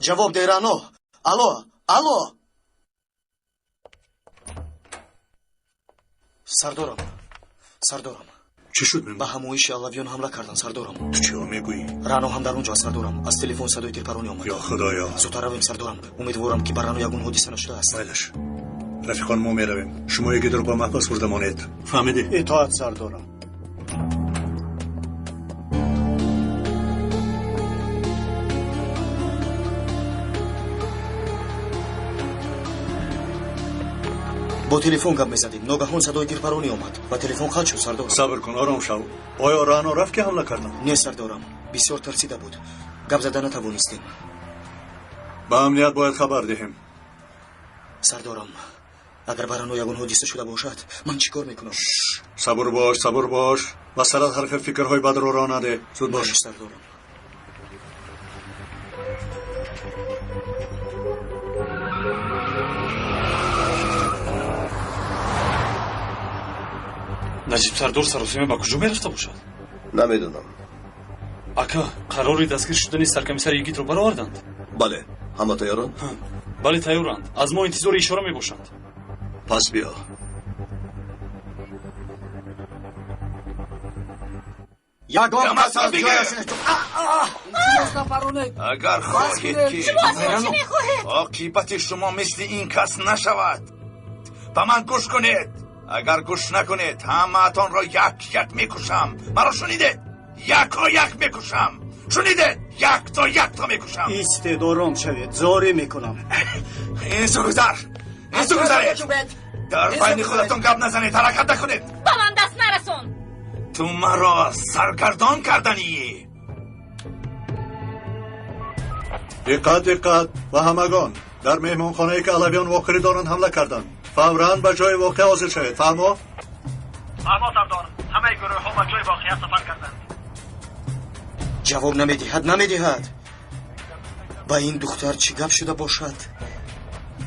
Ҷавоб деҳ, Рано! Алло, алло! Сардорам, сардорам. Чӣ шуд? Ба ҳамоиши алавиён ҳамла карданд, сардорам. Ту чиҳо мегӯӣ? Рано ҳам дар он ҷо аст, сардорам. Аз телефон садои тирпаронӣ омад. Ё Худоё! Зудтар равем, сардорам. Умедворам, ки ба Рано ягон ҳодиса нашудааст. Майлаш, рафиқон, мо меравем. Шумо егидро ба маҳбас бурда монед. Фаҳмидӣ? Итоат, сардорам. Бо телефон гап мезадем, ногаҳон садои тирпаронӣ омад ва телефон қатъ шуд, сардорам. Сабр кун, ором шав. Оё Рано рафт, ки ҳамла карданд? Не, сардорам, бисёр тарсида буд, гап зада натавонистем. Ба амният бояд хабар диҳем. Сардорам, агар ба Рано ягон ҳодиса шуда бошад, ман чӣ кор мекунам? Сабур бош, сабур бош ва сарат ҳар хел фикрҳои бадро роҳ наде. Зуд бош. Сардорам. Наҷиб сардор саросима ба куҷо мерафта бошад? Намедонам. Ака, қарори дастгир шудани саркомиссар Йигитро бароварданд? Бале, ҳама тайёранд? Бале, тайёранд. Аз мо интизори ишора мебошанд. Пас биё. Ягон кас аз ҷояш Агар хоҳед, ки Шумо аз мо чӣ мехоҳед? Оқибати шумо мисли ин кас нашавад, ба ман гӯш кунед. Агар гӯш накунед, ҳамаатонро як як мекушам. Маро шунидед? Яко як мекушам. Шунидед? Якто якто мекушам. Истед, ором шавед, зорӣ мекунам. Ин су гузар, ин су гузаред. Дар байни худатон гап назанед, ҳаракат накунед. Ба ман даст нарасон. Ту маро саргардон карданӣ. Диққат, диққат ба ҳамагон! Дар меҳмонхонае, ки алавиён вохӯрӣ доранд, ҳамла карданд. Фавран ба ҷои воқеа ҳозир шавед. Фаҳмо? Фаҳмо, сардор. Ҳамаи гурӯҳҳо ба ҷои воқеа сафар карданд. Ҷавоб намедиҳад, намедиҳад. Ба ин духтар чӣ гап шуда бошад?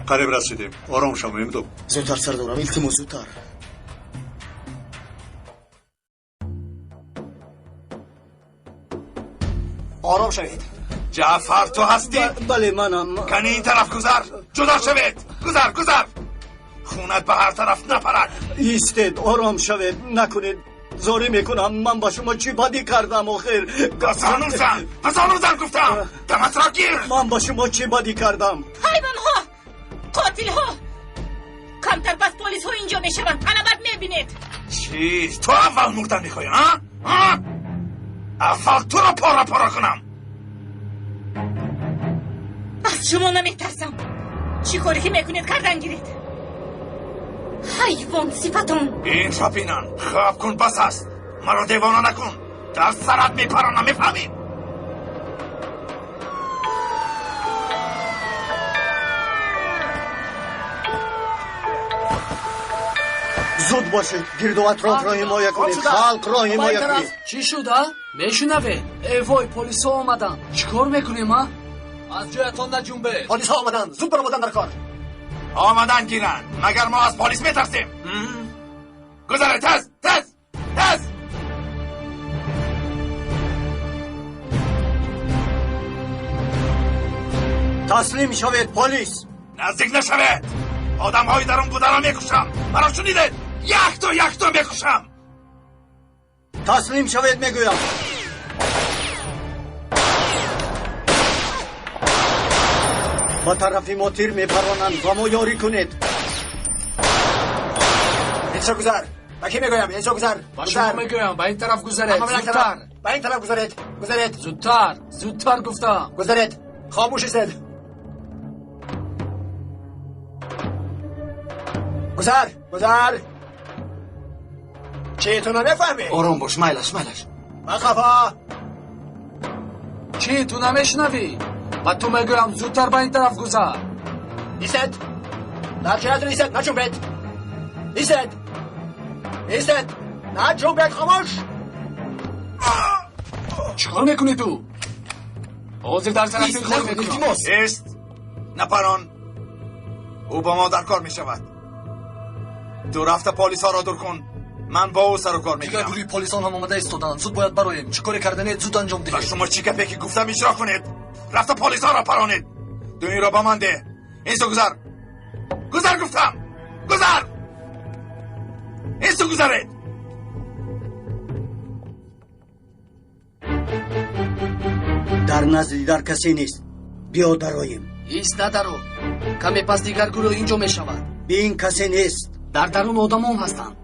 Қариб расидем, ором шав, Мемду. Зудтар, сардорам, илтимос, зудтар. Ором шавед. Ҷаъфар, ту ҳастӣ? Бале, манам. Кани, ин тараф гузар, ҷудо шавед. Гузар, гузар, хунат ба ҳар тараф напарад. Истед, ором шавед, накунед, зорӣ мекунам. Ман ба шумо чӣ бадӣ кардам охир? Ба зону зан, ба зону зан гуфтам, даматро гир. Ман ба шумо чӣ бадӣ кардам? Ҳайвонҳо, қотилҳо! Камтар пас полисҳо инҷо мешаванд, ана баъд мебинед. Чӣ, ту аввал мурдан мехоҳӣ? А, аввал туро пора пора кунам. Аз шумо наметарсам. Чӣ коре ки мекунед, кардан гиред, ҳайвон сифатон. Ин шапинан хоб кун, бас аст, маро девона накун, дар сарат мепаронам, мефаҳмӣ? Зуд бошед, гирду атрофро ҳимоя кунед, халқро ҳимоя кунед. Чӣ шуд, а? Мешунавед? Э вой, полисҳо омаданд! Чӣ кор мекунем, а? Аз ҷоятон наҷунбед. Полисҳо омаданд, зуд баромадан дар кор. Омадан гиранд, магар мо аз полис метарсем? Гузаред, тез, тез, тез! Таслим шавед, полис! Наздик нашавед, одамҳои дар он бударо мекушам. Маро шунидед? Якто якто мекушам. Таслим шавед, мегӯям! Ба тарафи мо тир мепаронанд, ба мо ёрӣ кунед. Инсо гузар! Ба кӣ мегӯям? Инсо гузар! Ба шумо мегӯям, ба ин тараф гузаред, зудтар! Ба ин тараф гузаред, гузаред! Зудтар, зудтар гуфтам! Гузаред! Хомӯш истед! Гузар, гузар! Чӣ, ту намефаҳмӣ? Ором бош, майлаш, майлаш. Ба қафо! Чӣ, ту намешунавӣ? Ба ту мегӯям, зудтар ба ин тараф гузар! Истед! Дар ҷоятон истед, наҷунбед! Истед, истед, наҷунбед! Хомӯш! Чӣ кор мекунӣ ту? Ҳозир дар сарат тир хор мекунам. Ист, напарон, ӯ ба мо дар кор мешавад. Ту рафта полисҳоро дур кун, ман бо ӯ сару кор Дигар мегирам. гурӯҳи полисон ҳам омада истоданд. Зуд бояд бароем. Чӣ коре карданед, зуд анҷом Ба диҳед. шумо чӣ гапе ки гуфтам, иҷро кунед. Рафта полисҳоро паронед. Ту инро ба ман деҳ. Ин су гузар. Гузар гуфтам. Гузар. Ин су гузаред. Дар назди дар касе нест. Биё дароем. Ист, надаро. Каме пас дигар гурӯҳ инҷо мешавад. Бин, касе нест. Дар дарун одамон ҳастанд.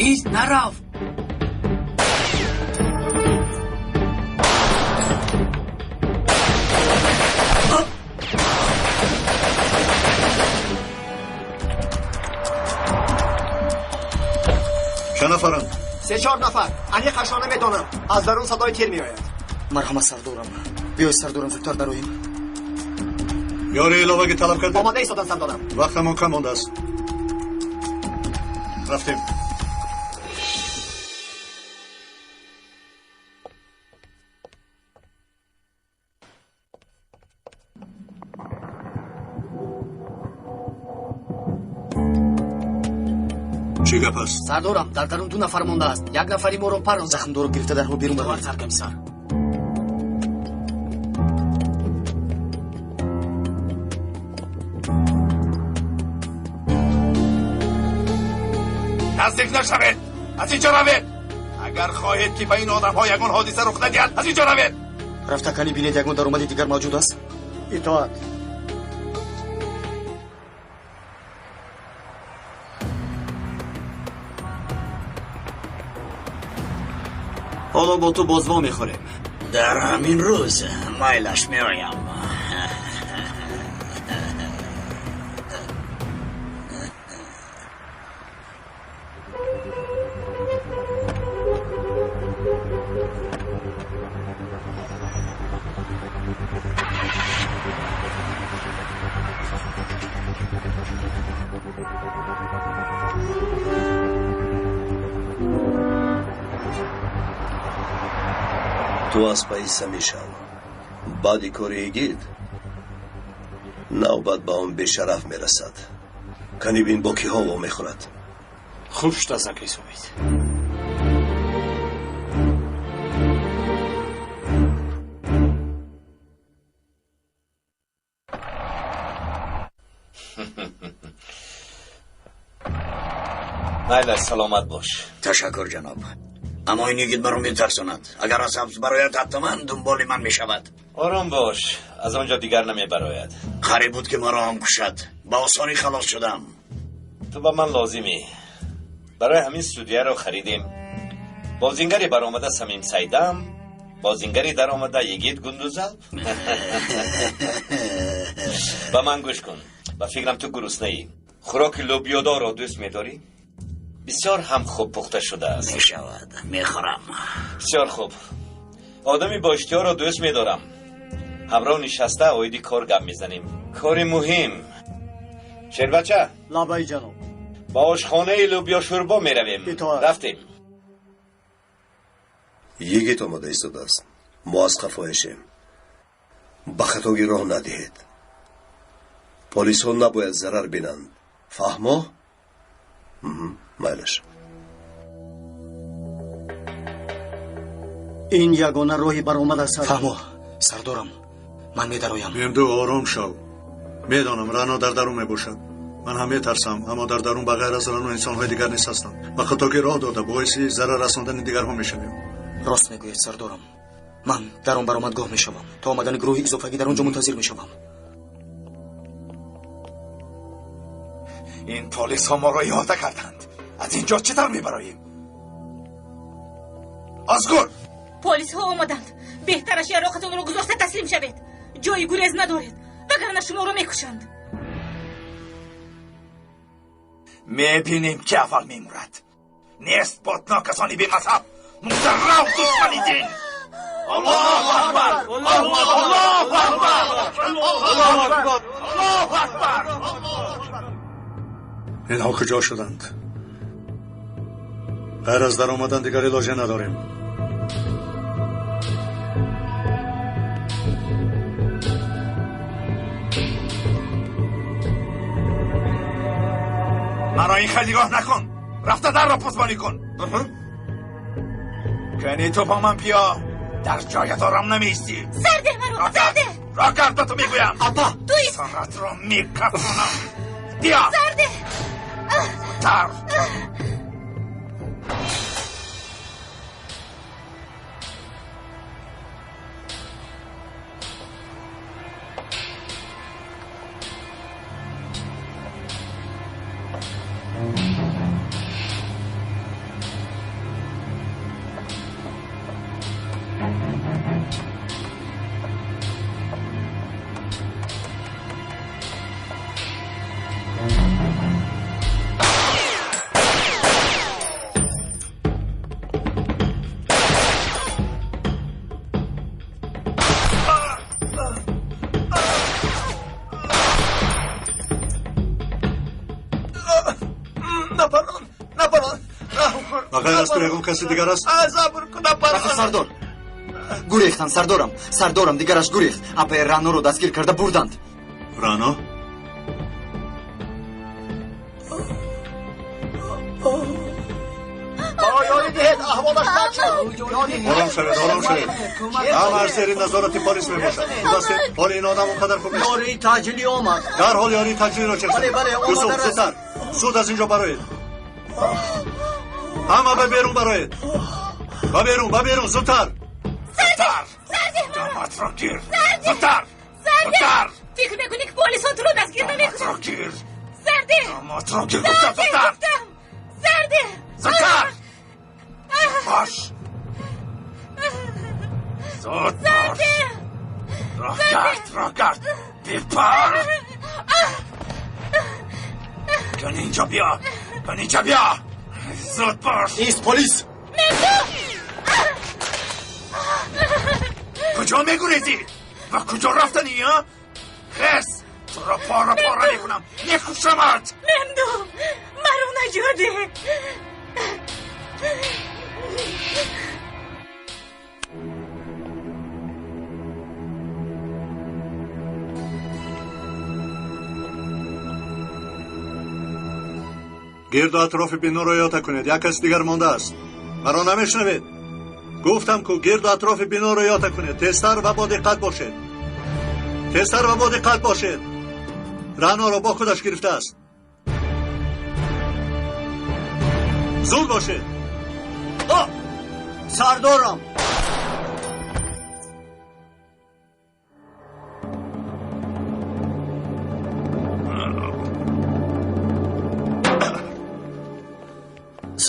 Ист, нарав. Чанд нафаранд? 3-4 нафар. Аниқашро намедонам. Аз дарун садои тир меояд. Марҳамат, сардорам. Биёед, сардорам, зудтар дароем. Ёри иловагӣ талаб кардем? Омода истодан, сардорам. Вақтамон кам мондааст. Рафтем. Чӣ гап аст? Сардорам, дар дарун 2 нафар мондааст. Як нафари моро парон. Захмдору гирифта дарҳол берун бароед. Саркомиссар. Наздик нашавед. Аз инҷо равед. Агар хоҳед, ки ба ин одамҳо ягон ҳодиса рух надиҳад, аз инҷо равед. Рафта кани бинед, ягон даромади дигар мавҷуд аст? Итоат. Ҳоло бо ту боз вомехӯрем. Дар ҳамин рӯз майлаш меоям. Ту аз пайи мешав. Баъди кори игид навбат ба он бешараф мерасад. Кани бин, бо киҳо вомехӯрад. Хуб шудааст, акай Собит. Майлаш, саломат бош. Ташаккур, ҷаноб. Аммо ин йигит маро метарсонад. Агар аз ҳабс барояд, ҳатман дунболи ман мешавад. Ором бош, аз он ҷо дигар намебарояд. Қариб буд, ки маро ҳам кушад. Ба осонӣ халос шудам. Ту ба ман лозимӣ. Барои ҳамин студияро харидем. Бозингари баромада Самим Сайдам, бозингари даромада Йигит Гундузалп. Ба ман гӯш кун. Ба фикрам, ту гуруснаӣ. Хӯроки лӯбиёдорро дӯст медорӣ? Бисёр ҳам хуб пухта шудааст. Мешавад, мехӯрам. Бисёр хуб. Одами бо иштиҳоро дӯст медорам. Ҳамроҳ нишаста оиди кор гап мезанем. Кори муҳим. Шербача. Лабай, ҷаноб. Ба ошхонаи лӯбиёшӯрбо меравем. Итоат. Рафтем. Йигит омода истодааст. Мо аз қафояшем. Ба хатогӣ роҳ надиҳед. Полисҳо набояд зарар бинанд. Фаҳмо? Майлаш. Ин ягона роҳи баромад аст. Фаҳмо, сардорам, ман медароям. Мемду, ором шав. Медонам, Рано дар дарун мебошад. Ман ҳам метарсам, аммо дар дарун ба ғайр аз Рано инсонҳои дигар низ ҳастанд. Ба хатогӣ роҳ дода боиси зарар расондани дигарҳо мешавем. Рост мегӯед, сардорам. Ман дар он баромадгоҳ мешавам. То омадани гурӯҳи изофагӣ дар он ҷо мунтазир мешавам. Ин полисҳо моро иҳота карданд. Аз ин ҷо чӣ тавр мебароем? Озгур! Полисҳо омаданд. Беҳтараш яроқатонро гузошта таслим шавед. Ҷои гурез надоред, вагарна шуморо мекушанд. Мебинем, ки аввал мемурад. Нест бод нокасони бемазҳаб. Мударрав душмани дин. Аллоҳу акбар! Аллоҳу акбар! Аллоҳу акбар! Аллоҳу акбар! Инҳо куҷо шуданд? Ғайр аз даромадан дигар илоҷе надорем. Маро ин хел нигоҳ накун. Рафта дарро посбонӣ кун. Кани, ту бо ман биё. Дар ҷоят ором намеистӣ. Сарде маро, сарде! Роҳ кард, ба ту мегӯям. Апа! Туист! Саратро мекафонам. Биё! Сарде! Зудтар! Напарон, напарон. Ба ғайр аз ту ягон каси дигар аст? Сабр кун, напарон. Рафиқ сардор, гурехтанд. Сардорам, сардорам, дигараш гурехт. Апаи Раъноро дастгир карда бурданд. Рано? Маро ёрӣ диҳед, аҳволаш бад шуд. Ором шавед, ором шавед. Ҳамааш зери назорати полис мебошад. Худастед, ҳоли ин одам он қадар хуб нест. Ёрии таъҷилӣ омад. Дарҳол ёрии таъҷилиро чек. Бале, бале, омада Юсуф, расид. зудтар, зуд аз инҷо бароед. Ҳама ба берун бароед, ба берун, ба берун, зудтар! Зудтар! Сарде маро! Доматро гир! Сарде! Зудтар! Сарде! Зудтар! Фикр мекунӣ, ки полисон туро дастгир Доматро намекунанд? гир! Сарде! Доматро гир, гуфтам, Сарде, зудтар! гуфтам! Сарде! Зудтар! Бош! Зуд бош! Сарде! Роҳ гард, роҳ гард! Бипар! Кун инҷо биё! Кун инҷо биё! Зуд бош! Ист, полис! Куҷо мегурезӣ? Ва куҷо рафтанӣ, а? Хес! Туро пора пора мекунам! Мекушамат! Мемду! Маро наҷот деҳ! Гирду атрофи биноро иҳота кунед, як каси дигар мондааст. Маро намешунавед? Гуфтам ку, гирду атрофи биноро иҳота кунед. Тезтар ва бо диққат бошед, тезтар ва бо диққат бошед. Раъноро бо худаш гирифтааст. Зуд бошед! Сардорам.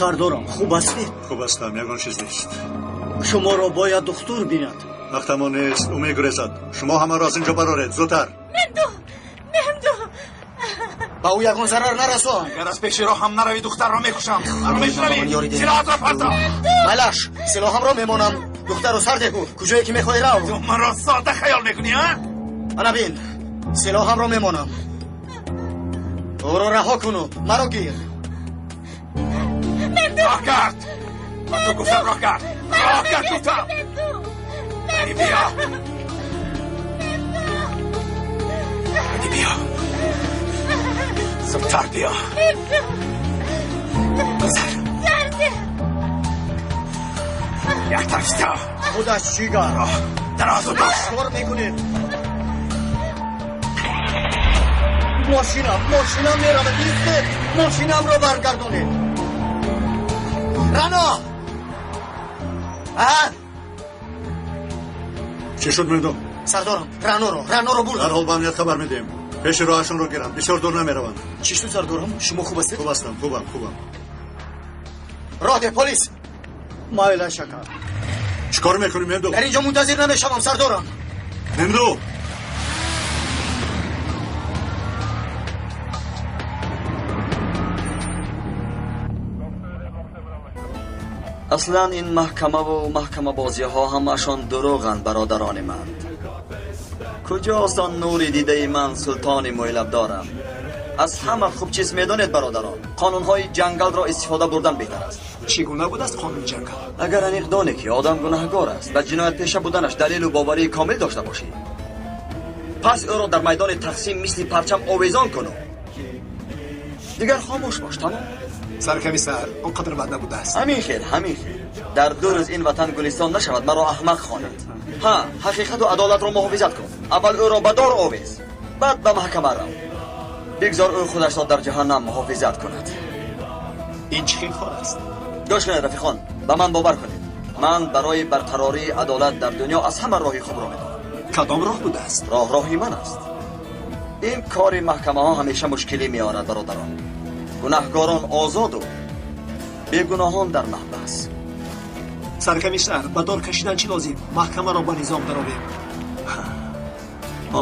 Сардорам, хуб ҳастед? Хуб ҳастам, ягон чиз нест. Шуморо бояд духтур бинад. Вақтамон нест, ӯ мегурезад. Шумо ҳамаро аз инҷо бароред, зудтар! Мемду! Мемду! Ба ӯ ягон зарар нарасон. Агар аз пеши роҳам наравӣ, духтарро мекушам. Маро мешунавӣ? Силоҳатро парто! Майлаш, силоҳамро мемонам. Духтарро сар деҳ, куҷое ки мехоҳӣ рав. Ту маро сода хаёл мекунӣ, а? Ана бин, силоҳамро мемонам. Ӯро раҳо куну маро гир. Роҳ кард! Ба ту гуфтам, роҳ кард! Роҳ кард, гуфтам! Ани биё! Ани биё! Зудтар биё! Гузар! Як тараф иста! Худаш чӣ гап? Роҳ! Дарозу бош! Кор мекунед? Мошинам, мошинам меравад. Истед, мошинамро баргардонед. Рано! А? Чӣ шуд, Мемду? Сардорам, Раъноро, Раъноро бурданд. Дарҳол ба амният хабар медиҳем. Пеши роҳашонро гиранд, бисёр дур намераванд. Чӣ шуд, сардорам? Шумо хуб ҳастед? Хуб ҳастам, хубам, хубам. Роҳ деҳ, полис! Майлаш, ака. Чӣ кор мекунӣ, Мемду? Дар инҷо мунтазир намешавам, сардорам. Мемду! Аслан ин маҳкамаву маҳкамабозиҳо ҳамаашон дурӯғанд, бародарони ман. Куҷост он нури дидаи ман, султони мӯйлабдорам? Аз ҳама хуб чиз медонед, бародарон, қонунҳои ҷангалро истифода бурдан беҳтар аст. Чӣ гуна будааст қонуни ҷангал? Агар аниқ донӣ, ки одам гунаҳгор аст ва ҷиноятпеша буданаш далелу боварии комил дошта бошӣ, пас ӯро дар майдони тақсим мисли парчам овезон куну дигар хомӯш бош, тамом. Саркомиссар, он қадар бад набудааст. Ҳамин хел, ҳамин хел. Дар 2 рӯз ин ватан гулистон нашавад, маро аҳмақ хонанд. Ҳа, ҳақиқату адолатро муҳофизат кун. Аввал ӯро ба дор овез, баъд ба маҳкама рав. Бигзор ӯ худашро дар ҷаҳаннам муҳофизат кунад. Ин чӣ хел кор аст? Гӯш кунед, рафиқон, ба ман бовар кунед. Ман барои барқарории адолат дар дунё аз ҳама роҳи хубро медонам. Кадом роҳ будааст? Роҳ роҳи ман аст. Ин кори маҳкамаҳо ҳамеша мушкилӣ меорад, бародарон. Гунаҳкорон озоду бегуноҳон дар маҳбас. Саркомиссар, ба дор кашидан чӣ лозим? Маҳкамаро ба низом даровем.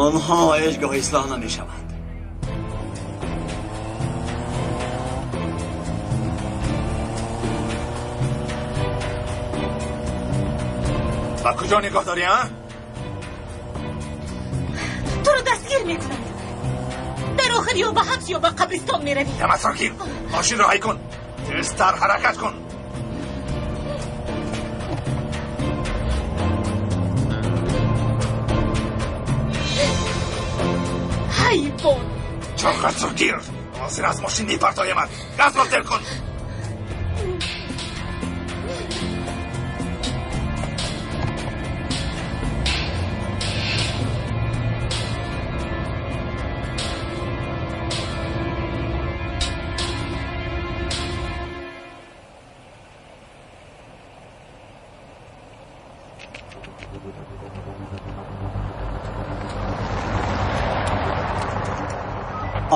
Онҳо ҳеҷ гоҳ ислоҳ намешаванд. Ба куҷо нигоҳ дорӣ, а? Туро дастгир мекунанд. Дар охир ё ба ҳабс ё ба қабристон меравӣ. Даматро гир, мошинро ҳай кун, тезтар ҳаракат кун. Ҳайвон! Чоқатро гир, ҳозир аз мошин мепартоямат. Газро тел кун.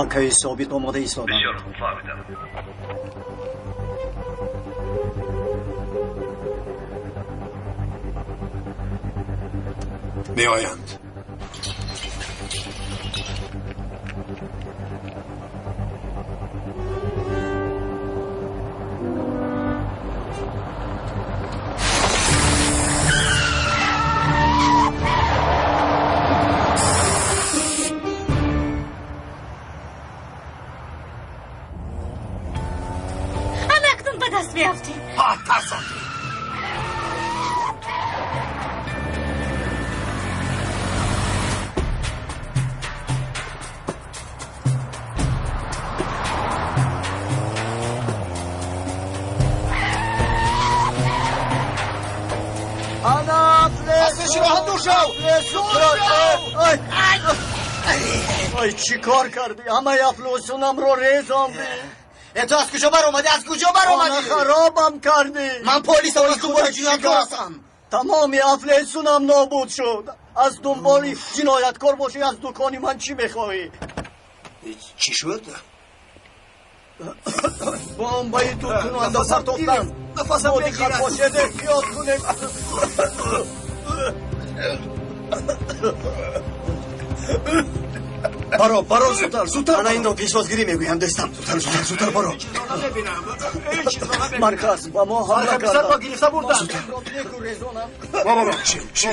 Акаи собит омода истодам. Бисёр хуб фаҳмидам. Меоянд. Ай, чӣ кор кардӣ? Ҳамаи афлосунамро резондӣ. Ту аз куҷо баромадӣ? Аз куҷо баромадӣ? Хона харобам кардӣ. Ман полисам, аз дунболи ҷинояткор ҳастам. Тамоми афлесунам нобуд шуд. Аз дунболи ҷинояткор бошӣ, аз дукони ман чӣ мехоҳӣ? Чӣ шуд? Бомбаи тудкунанда партофтам. Нафасам Бо диққат бегирад. бошед, эҳтиёт кунед. Баро, баро, зудтар, зудтар. Ана инро пешвозгирӣ мегӯям, дӯстам. Зудтар, зудтар, зудтар баро. Марказ ба мо ҳамла Саркомиссарро карданд. гирифта бурданд. Баро, чил, чил,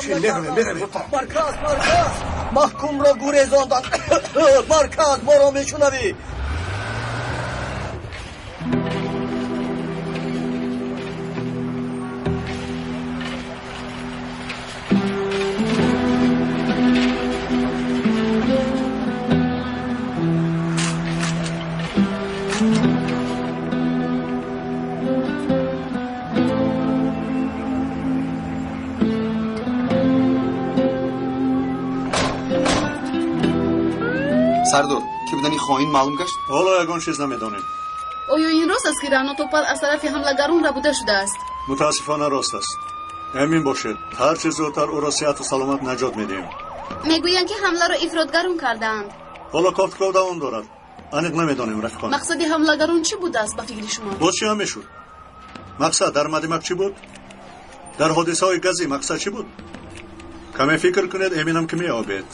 чил, меравем, меравем. Марказ, марказ, маҳкумро гурезонданд. Марказ, моро мешунавӣ? Сардор, ки будани хоин маълум гашт? Ҳоло ягон чиз намедонем. Оё ин рост аст, ки Раъно Топал аз тарафи ҳамлагарон рабуда шудааст? Мутаассифона рост аст. Эмин бошед, ҳар чӣ зудтар ӯро сиҳату саломат наҷот медиҳем. Мегӯянд, ки ҳамларо ифротгарон кардаанд. Ҳоло кофтуков давом дорад. Аниқ намедонем, рафиқон. Мақсади ҳамлагарон чӣ будааст ба фикри шумо? Боз чӣ ҳам мешуд? Мақсад дар Мадимак чӣ буд? Дар ҳодисаҳои газӣ мақсад чӣ буд? Каме фикр кунед, эминам ки меёбед.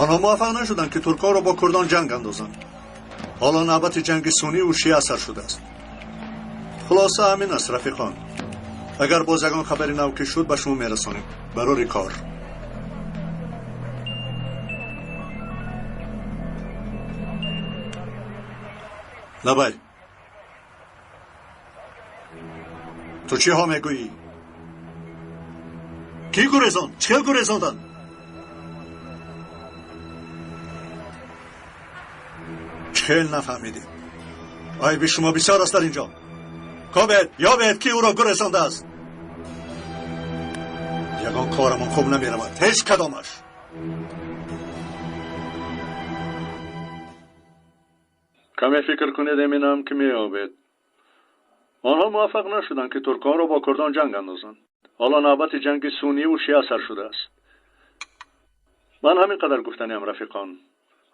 Онҳо муваффақ нашуданд, ки туркҳоро бо курдон ҷанг андозанд. Ҳоло навбати ҷанги сунниву шиа сар шудааст. Хулоса ҳамин аст, рафиқон. Агар боз ягон хабари нав ки шуд, ба шумо мерасонем. Барори кор. Лабай, ту чӣ ҳо мегӯӣ? Кӣ гурезонд? Чӣ хел гурезонданд? Чӣ хел нафаҳмидем? Айби шумо бисёр аст дар инҷо. Кобед, ёбед, ки ӯро гурезондааст. Ягон корамон хуб намеравад, ҳеҷ кадомаш. Каме фикр кунед, эминам ки меёбед. Онҳо муваффақ нашуданд, ки турконро бо курдон ҷанг андозанд. Ҳоло навбати ҷанги сунниву шиа сар шудааст. Ман ҳамин қадар гуфтаниам, рафиқон.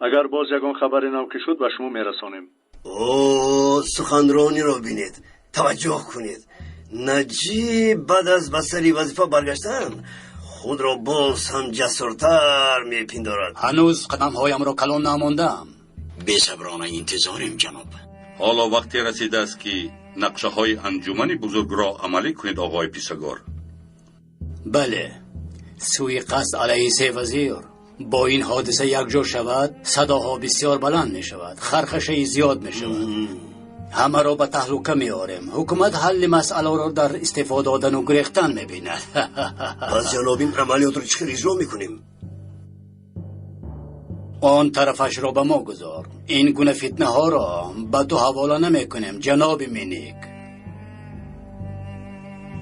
Агар боз ягон хабари нав ки шуд, ба шумо мерасонем. О, суханрониро бинед, таваҷҷӯҳ кунед. Наҷиб баъд аз ба сари вазифа баргаштан худро боз ҳам ҷасуртар мепиндорад. Ҳанӯз қадамҳоямро калон намондаам. Бесаброна интизорем, ҷаноб. Ҳоло вақте расидааст, ки нақшаҳои анҷумани бузургро амалӣ кунед, оғои Писагор. Бале, сӯи қасд алайҳи се вазир бо ин ҳодиса якҷо шавад, садоҳо бисёр баланд мешавад, хархашаи зиёд мешавад, ҳамаро ба таҳлука меорем. Ҳукумат ҳалли масъаларо дар истеъфо додану гурехтан мебинад. Пас, ҷаноб, ин амалиётро чӣ хел иҷро мекунем? Он тарафашро ба мо гузор. Ин гуна фитнаҳоро ба ту ҳавола намекунем, ҷаноби Миник.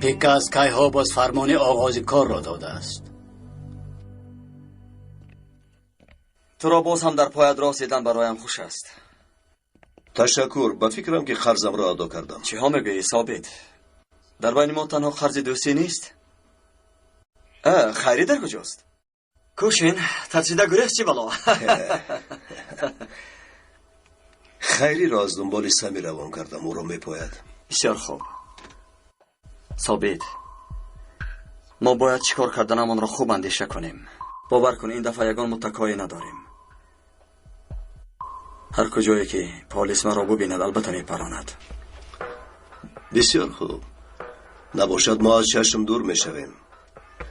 Пикас кайҳо боз фармони оғози корро додааст. Туро боз ҳам дар поят рост дидан бароям хуш аст. Ташаккур, ба фикрам, ки қарзамро адо кардам. Чиҳо мегӯӣ, Собит? Дар байни мо танҳо қарзи дӯстӣ нест. Хайрӣ дар куҷост? Кӯшин, тарсида гурехт, чӣ бало? Хайриро аз дунболи Сами равон кардам, ӯро мепояд. Бисёр хуб, Собит. Мо бояд чӣ кор карданамонро хуб андеша кунем. Бовар кун, ин дафъа ягон муттакое надорем. Ҳар куҷое ки полис маро бубинад, албатта мепаронад. Бисёр хуб, набошад, мо аз чашм дур мешавем.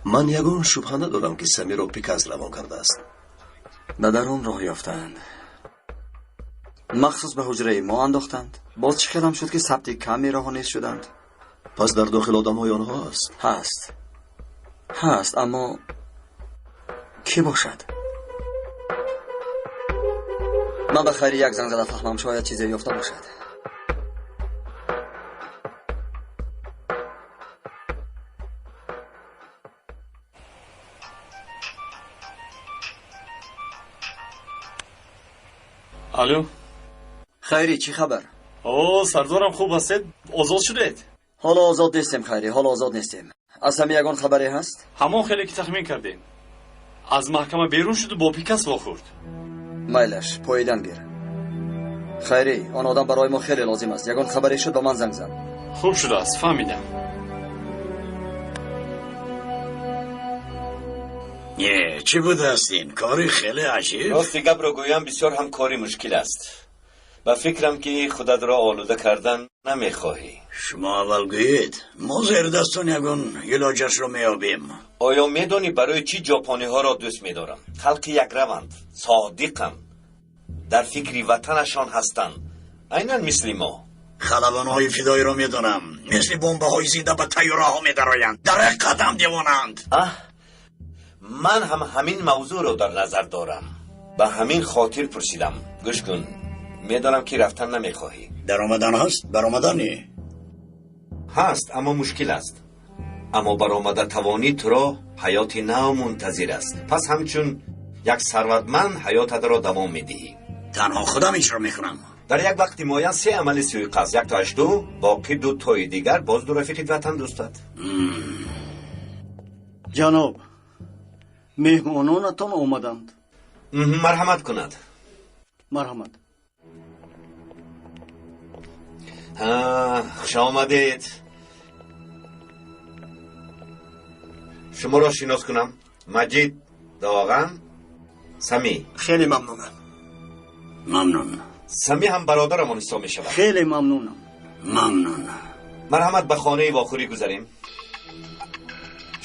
Ман ягон шубҳа надорам, ки Самиро Пикас равон кардааст. Ба дарун роҳ ёфтаанд, махсус ба ҳуҷраи мо андохтанд. Боз чӣ хелам шуд, ки сабти камераҳо нест шуданд? Пас дар дохил одамҳои онҳо ҳаст. Ҳаст, ҳаст, аммо кӣ бошад? Ман ба Хайри як занг зада фаҳмам, шояд чизе ёфта бошад. Алло. Хайрӣ, чӣ хабар? О, сардорам, хуб ҳастед? Озод шудед? Ҳоло озод нестем, Хайрӣ, ҳоло озод нестем. Аз ҳами ягон хабаре ҳаст? Ҳамон хеле ки тахмин кардем, аз маҳкама берун шуду бо Пикас вохӯрд. Майлаш, поидан гир. Хайрӣ, он одам барои мо хеле лозим аст. Ягон хабаре шуд, ба ман занг зан. Хуб шудааст, фаҳмидам. Е, чӣ будааст ин кори хеле аҷиб? Рости гапро гӯям, бисёр ҳам кори мушкил аст. Ба фикрам, ки худатро олуда кардан намехоҳӣ. Шумо аввал гӯед, мо зердастон ягон илоҷашро меёбем. Оё медонӣ, барои чӣ ҷопониҳоро дӯст медорам? Халқи якраванд, содиқанд, дар фикри ватанашон ҳастанд, айнан мисли мо. Халабонҳои фидоиро медонам, мисли бомбаҳои зинда ба тайёраҳо медароянд, дар як қадам девонанд. Аҳ, ман ҳам ҳамин мавзӯъро дар назар дорам, ба ҳамин хотир пурсидам. Гӯш кун, медонам, ки рафтан намехоҳӣ. Даромадан ҳаст, баромадане ҳаст, аммо мушкил аст. Аммо баромада тавонӣ, туро ҳаёти нав мунтазир аст. Пас ҳамчун як сарватманд ҳаётатро давом медиҳӣ. Танҳо худам иҷро мекунам. Дар як вақти муайян се амали суиқасд, яктоаш ду, боқӣ ду тои дигар боз ду рафиқи ватандӯстат. Ҷаноб, меҳмононатон омаданд. Марҳамат кунад. Марҳамат. Хуш омадед. Шуморо шинос кунам: Маҷид, Доған, Самӣ. Хеле мамнунам. Мамнун. Самӣ ҳам бародарамон ҳисоб мешавад. Хеле мамнунам. Мамнун. Марҳамат, ба хонаи вохӯрӣ гузарем.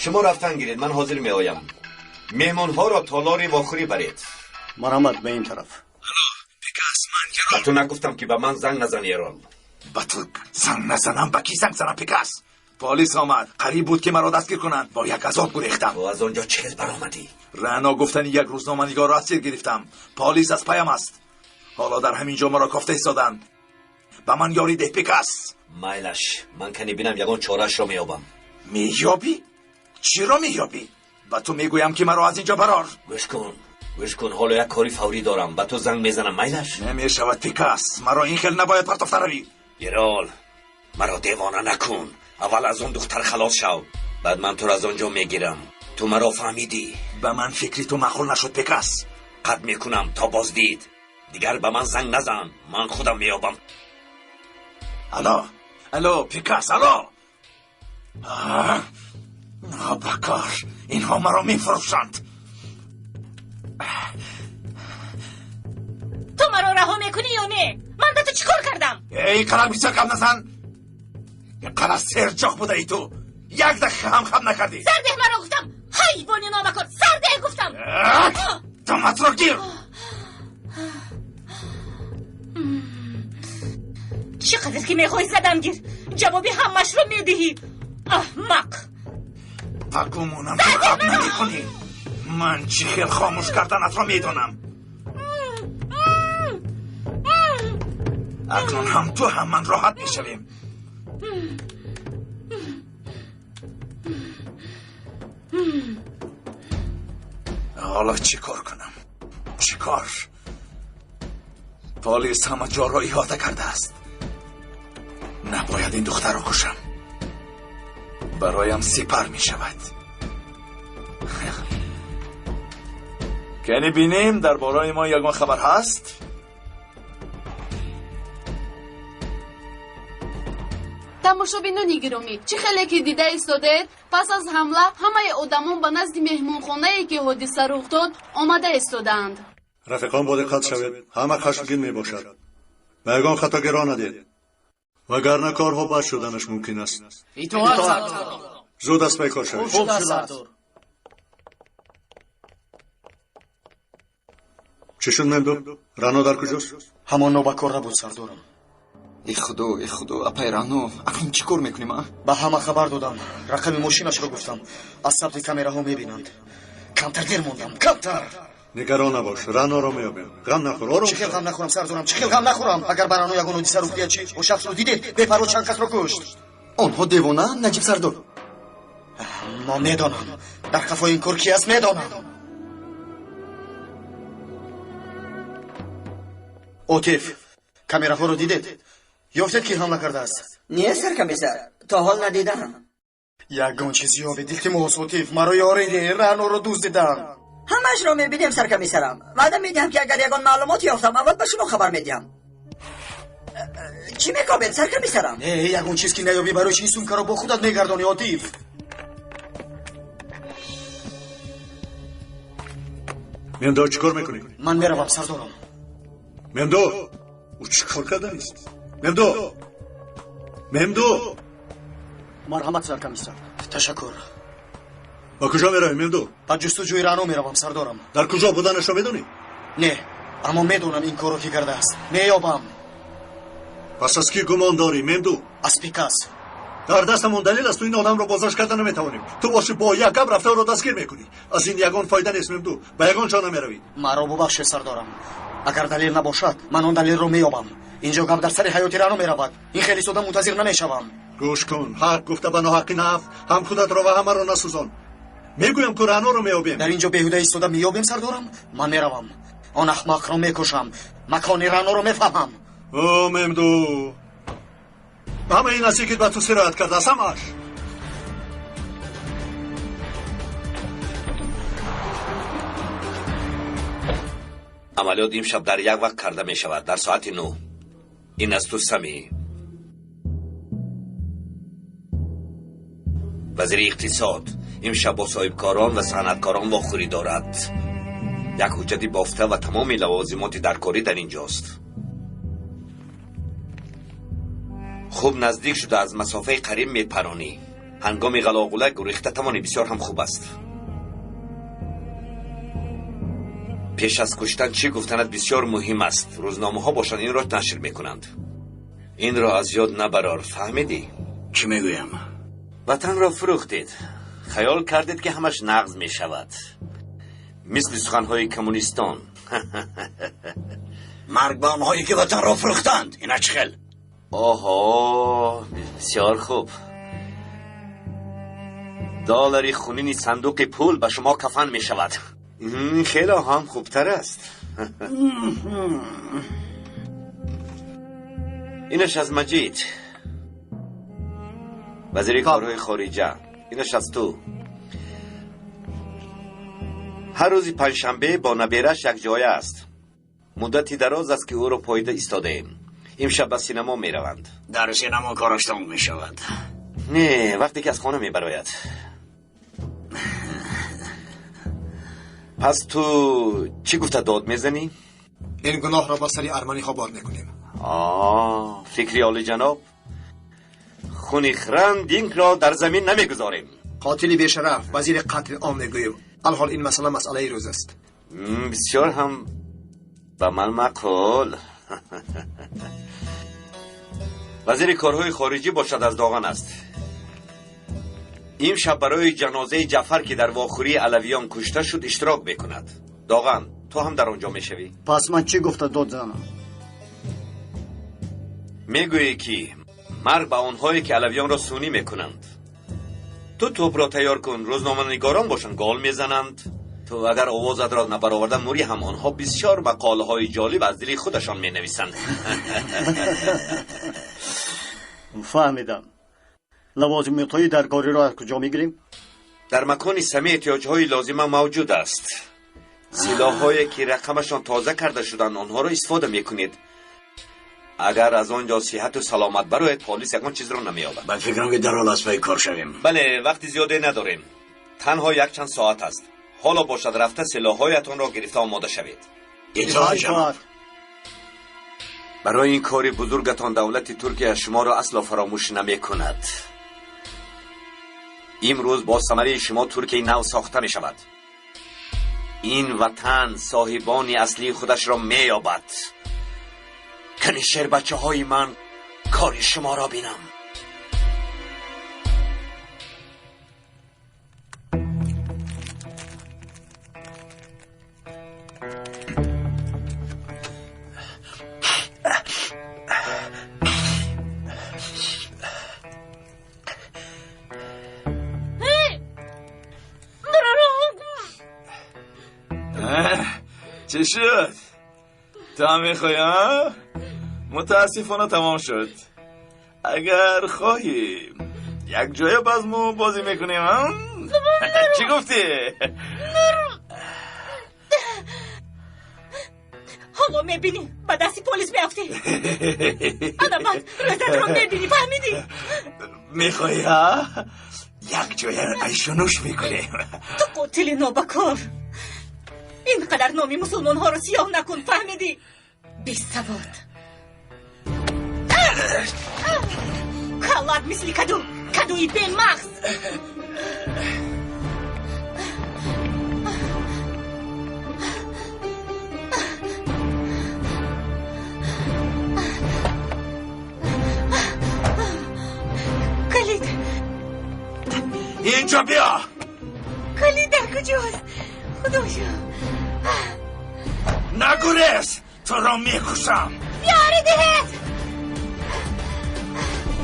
Шумо рафтан гиред, ман ҳозир меоям. Меҳмонҳоро толори вохӯрӣ баред. Марҳамат, ба ин тараф. Ба ту нагуфтам, ки ба ман занг назан, Ерол? Ба ту занг назанам, ба кӣ занг занам, Пикас? Полис омад, қариб буд, ки маро дастгир кунанд. Бо як азоб гурехтам. Ту аз он ҷо чӣ хел баромадӣ? Раъно гуфтани як рӯзноманигорро асир гирифтам. Полис аз паям аст. Ҳоло дар ҳамин ҷо маро кофта истоданд. Ба ман ёрӣ деҳ, Пикас. Майлаш, ман кани бинам ягон чораашро меёбам. Меёбӣ? Чиро меёбӣ? Ба ту мегӯям, ки маро аз инҷо барор. Гӯш кун, гӯш кун, ҳоло як кори фаврӣ дорам, ба ту занг мезанам, майлаш? Намешавад, Пикас, маро ин хел набояд партофта равӣ. Ирол, маро девона накун. Аввал аз он духтар халос шав, баъд ман туро аз он ҷо мегирам. Ту маро фаҳмидӣ? Ба ман фикри ту маъқул нашуд, Пикас. Қатъ мекунам то боздид. Дигар ба ман занг назан, ман худам меёбам. Алло, алло, Пикас, алло. Нобакор, инҳо маро мефурӯшанд. Ту маро раҳо мекунӣ ё не? Ман ба ту чӣ кор кардам? Эй, қадар бисёр гап назан. Қадар серҷоқ будаӣ ту. Як дақиқа ҳам хаб накардӣ. Сардеҳ маро гуфтам. Ҳайвони номакор, сардеҳ гуфтам. Думатро гир. Чӣ қадар ки мехоҳӣ задам гир. Ҷавоби ҳамашро медиҳӣ. Аҳмақ. Ба гумонам ту хаб намекунӣ. Ман чӣ хел хомӯш карданатро медонам. Акнун ҳам ту, ҳам ман роҳат мешавем. Ҳоло чӣ кор кунам? Чӣ кор? Полис ҳама ҷоро иҳота кардааст. Набояд ин духтарро кушам. Бароям сипар мешавад. Кани бинем, дар бораи мо ягон хабар ҳаст? Тамошобинони гиромӣ, чӣ хеле ки дида истодед, пас аз ҳамла ҳамаи одамон ба назди меҳмонхонае, ки ҳодиса рух дод, омада истодаанд. Рафиқон, бо диққат шавед, ҳама хашмгин мебошад. Ба ягон хатогӣ роҳ надиҳед, вагарна корҳо бад шуданаш мумкин аст. Итоат, сардор. Зуд аз пай кор шавед. Хуб шуда, сардор. Чӣ шуд, Мемду? Рано дар куҷост? Ҳамон нобакор набуд, сардорам. Э худо, э худо, апай Рано, акнун чӣ кор мекунем, а? Ба ҳама хабар додам, рақами мошинашро гуфтам. Аз сабти камераҳо мебинанд. Камтар дер мондам, камтар. Нигарон набош, Раноро меёбем. Ғам нахӯр, ором. Чӣ хел ғам нахӯрам, сардорам, чӣ хел ғам нахӯрам? Агар ба Рано ягон ҳодиса рух диҳад чӣ? Он шахсро дидед, бепарво чанд касро кушт. Онҳо девонаанд, Наҷиб сардор. Мо медонам, дар қафои ин кор ки аст, медонам. Отиф, камераҳоро дидед? Ёфтед, ки ҳамла кардааст? Не, саркомиссар, то ҳол надидам. Ягон чиз ёбед, илтимос, Отиф, маро ёрӣ деҳ, Раноро дуздидам. Ҳамаашро мебинем, саркомиссарам. Ваъда медиҳам, ки агар ягон маълумот ёфтам, аввал ба шумо хабар медиҳам. Чӣ мекобед, саркомиссарам? Не, ягон чиз ки наёбӣ, барои чӣ ин сумкаро бо худат мегардонӣ, Отиф? Мемдо, чӣ кор мекунӣ? Ман меравам, сардорам. Мемдо, ӯ чӣ кор карданист? Мемдо, Мемдо. Марҳамат, саркомиссар. Ташаккур. Ба куҷо меравӣ, Мемдо? Ба ҷустуҷӯи Рано меравам, сардорам. Дар куҷо буданашро медонӣ? Не, аммо медонам ин корро ки кардааст. Меёбам. Пас аз кӣ гумон дорӣ, Мемду? Аз Пикас. Дар дастамон далел аст, ту ин одамро боздошт карда наметавонем. Ту бошӣ бо як гап рафта ӯро дастгир мекунӣ. Аз ин ягон фоида нест, Мемду. Ба ягон ҷо намеравӣ. Маро бубахшед, сардорам. Агар далел набошад, ман он далелро меёбам. Инҷо гап дар сари ҳаёти Рано меравад. Ин хеле истода мунтазир намешавам. Гӯш кун, ҳақ гуфта ба ноҳаққӣ нафт, ҳам худатро ва ҳамаро насӯзон. Мегӯям ку Раноро меёбем. Дар инҷо беҳуда истода меёбем, сардорам? Ман меравам. Он аҳмақро мекушам. Макони Раноро мефаҳмам. О, Мемду, ҳама ин наздикит ба ту сироят кардааст, ҳамааш. Амалиёт имшаб дар як вақт карда мешавад, дар соати 9. Ин аз ту, Сами. Вазири иқтисод имшаб бо соҳибкорон ва санъаткорон вохӯрӣ дорад. Як ҳуҷҷати бофта ва тамоми лавозимоти даркорӣ дар ин ҷост. Хуб наздик шуда аз масофаи қариб мепаронӣ. Ҳангоми ғалоғула гурехта тавонӣ бисёр ҳам хуб аст. Пеш аз куштан чӣ гуфтанат бисёр муҳим аст. Рӯзномаҳо бошанд инро нашр мекунанд. Инро аз ёд набарор, фаҳмидӣ? Чӣ мегӯям? Ватанро фурӯхтед. Хаёл кардед, ки ҳамаш нағз мешавад. Мисли суханҳои коммунистон. Марг ба онҳое ки ватанро фурӯхтанд. Ина чӣ хел? Оҳо, бисёр хуб. Доллари хунини сандуқи пул ба шумо кафан мешавад. Хеле ҳам хубтар аст. Инаш аз Маҷид, вазири корҳои хориҷа. Инаш аз ту. Ҳар рӯзи панҷшанбе бо набераш якҷоя аст. Муддати дароз аст, ки ӯро поида истодаем. Имшаб ба синамо мераванд. Дар синамо кораш тамом мешавад. Не, вақте ки аз хона мебарояд. Пас ту чӣ гуфта дод мезанӣ? Ин гуноҳро ба сари арманиҳо бор мекунем. Фикри олиҷаноб. Хуни Хран Динкро дар замин намегузорем. Қотили бешараф, вазири қатли ом мегӯем. Алҳол ин масъала масъалаи рӯз аст. Бисёр ҳам ба ман маъқул. Вазири корҳои хориҷӣ бошад аз Доған аст. Имшаб барои ҷанозаи Ҷаъфар, ки дар вохӯрии алавиён кушта шуд, иштирок мекунад. Доған, ту ҳам дар он ҷо мешавӣ. Пас ман чӣ гуфта дод занам? Мегӯӣ, ки марг ба онҳое, ки алавиёнро сунӣ мекунанд. Ту тӯпро тайёр кун, рӯзноманигорон бошанд гол мезананд. Ту агар овозатро набароварда мурӣ ҳам, онҳо бисёр мақолаҳои ҷолиб аз дили худашон менависанд. Фаҳмидам. Лавозимотҳои даркориро аз куҷо мегирем? Дар макони сами эҳтиёҷҳои лозима мавҷуд аст. Силоҳҳое, ки рақамашон тоза карда шуданд, онҳоро истифода мекунед. Агар аз он ҷо сиҳату саломат барояд, полис ягон чизро намеёбад. Ба фикрам, ки дарҳол аз пайи кор шавем. Бале, вақти зиёде надорем. Танҳо якчанд соат аст. Ҳоло бошад, рафта силоҳҳоятонро гирифта омода шавед. Итоат, ҷаноб. Барои ин кори бузургатон давлати Туркия шуморо асло фаромӯш намекунад. Имрӯз бо самараи шумо Туркияи нав сохта мешавад. Ин ватан соҳибони аслии худашро меёбад. Кани шербачаҳои ман кори шуморо бинам. چه شد؟ تو هم میخوای؟ متاسفانه تمام شد. اگر خواهی یک جای باز مو بازی میکنیم. چی گفتی؟ حالا میبینی با دستی پلیس میافتی. انا بعد روزت رو میبینی، فهمیدی؟ میخوایی ها؟ یک جای عیش و نوش میکنیم. تو قتل نابکار، اینقدر نامی مسلمان ها رو سیاه نکن، فهمیدی؟ بی سواد. کلات مثل کدو، کدوی به مغز. کلید اینجا بیا. کلید در کجاست؟ خدایا نگریز، تو را میکشم. یاری دهید.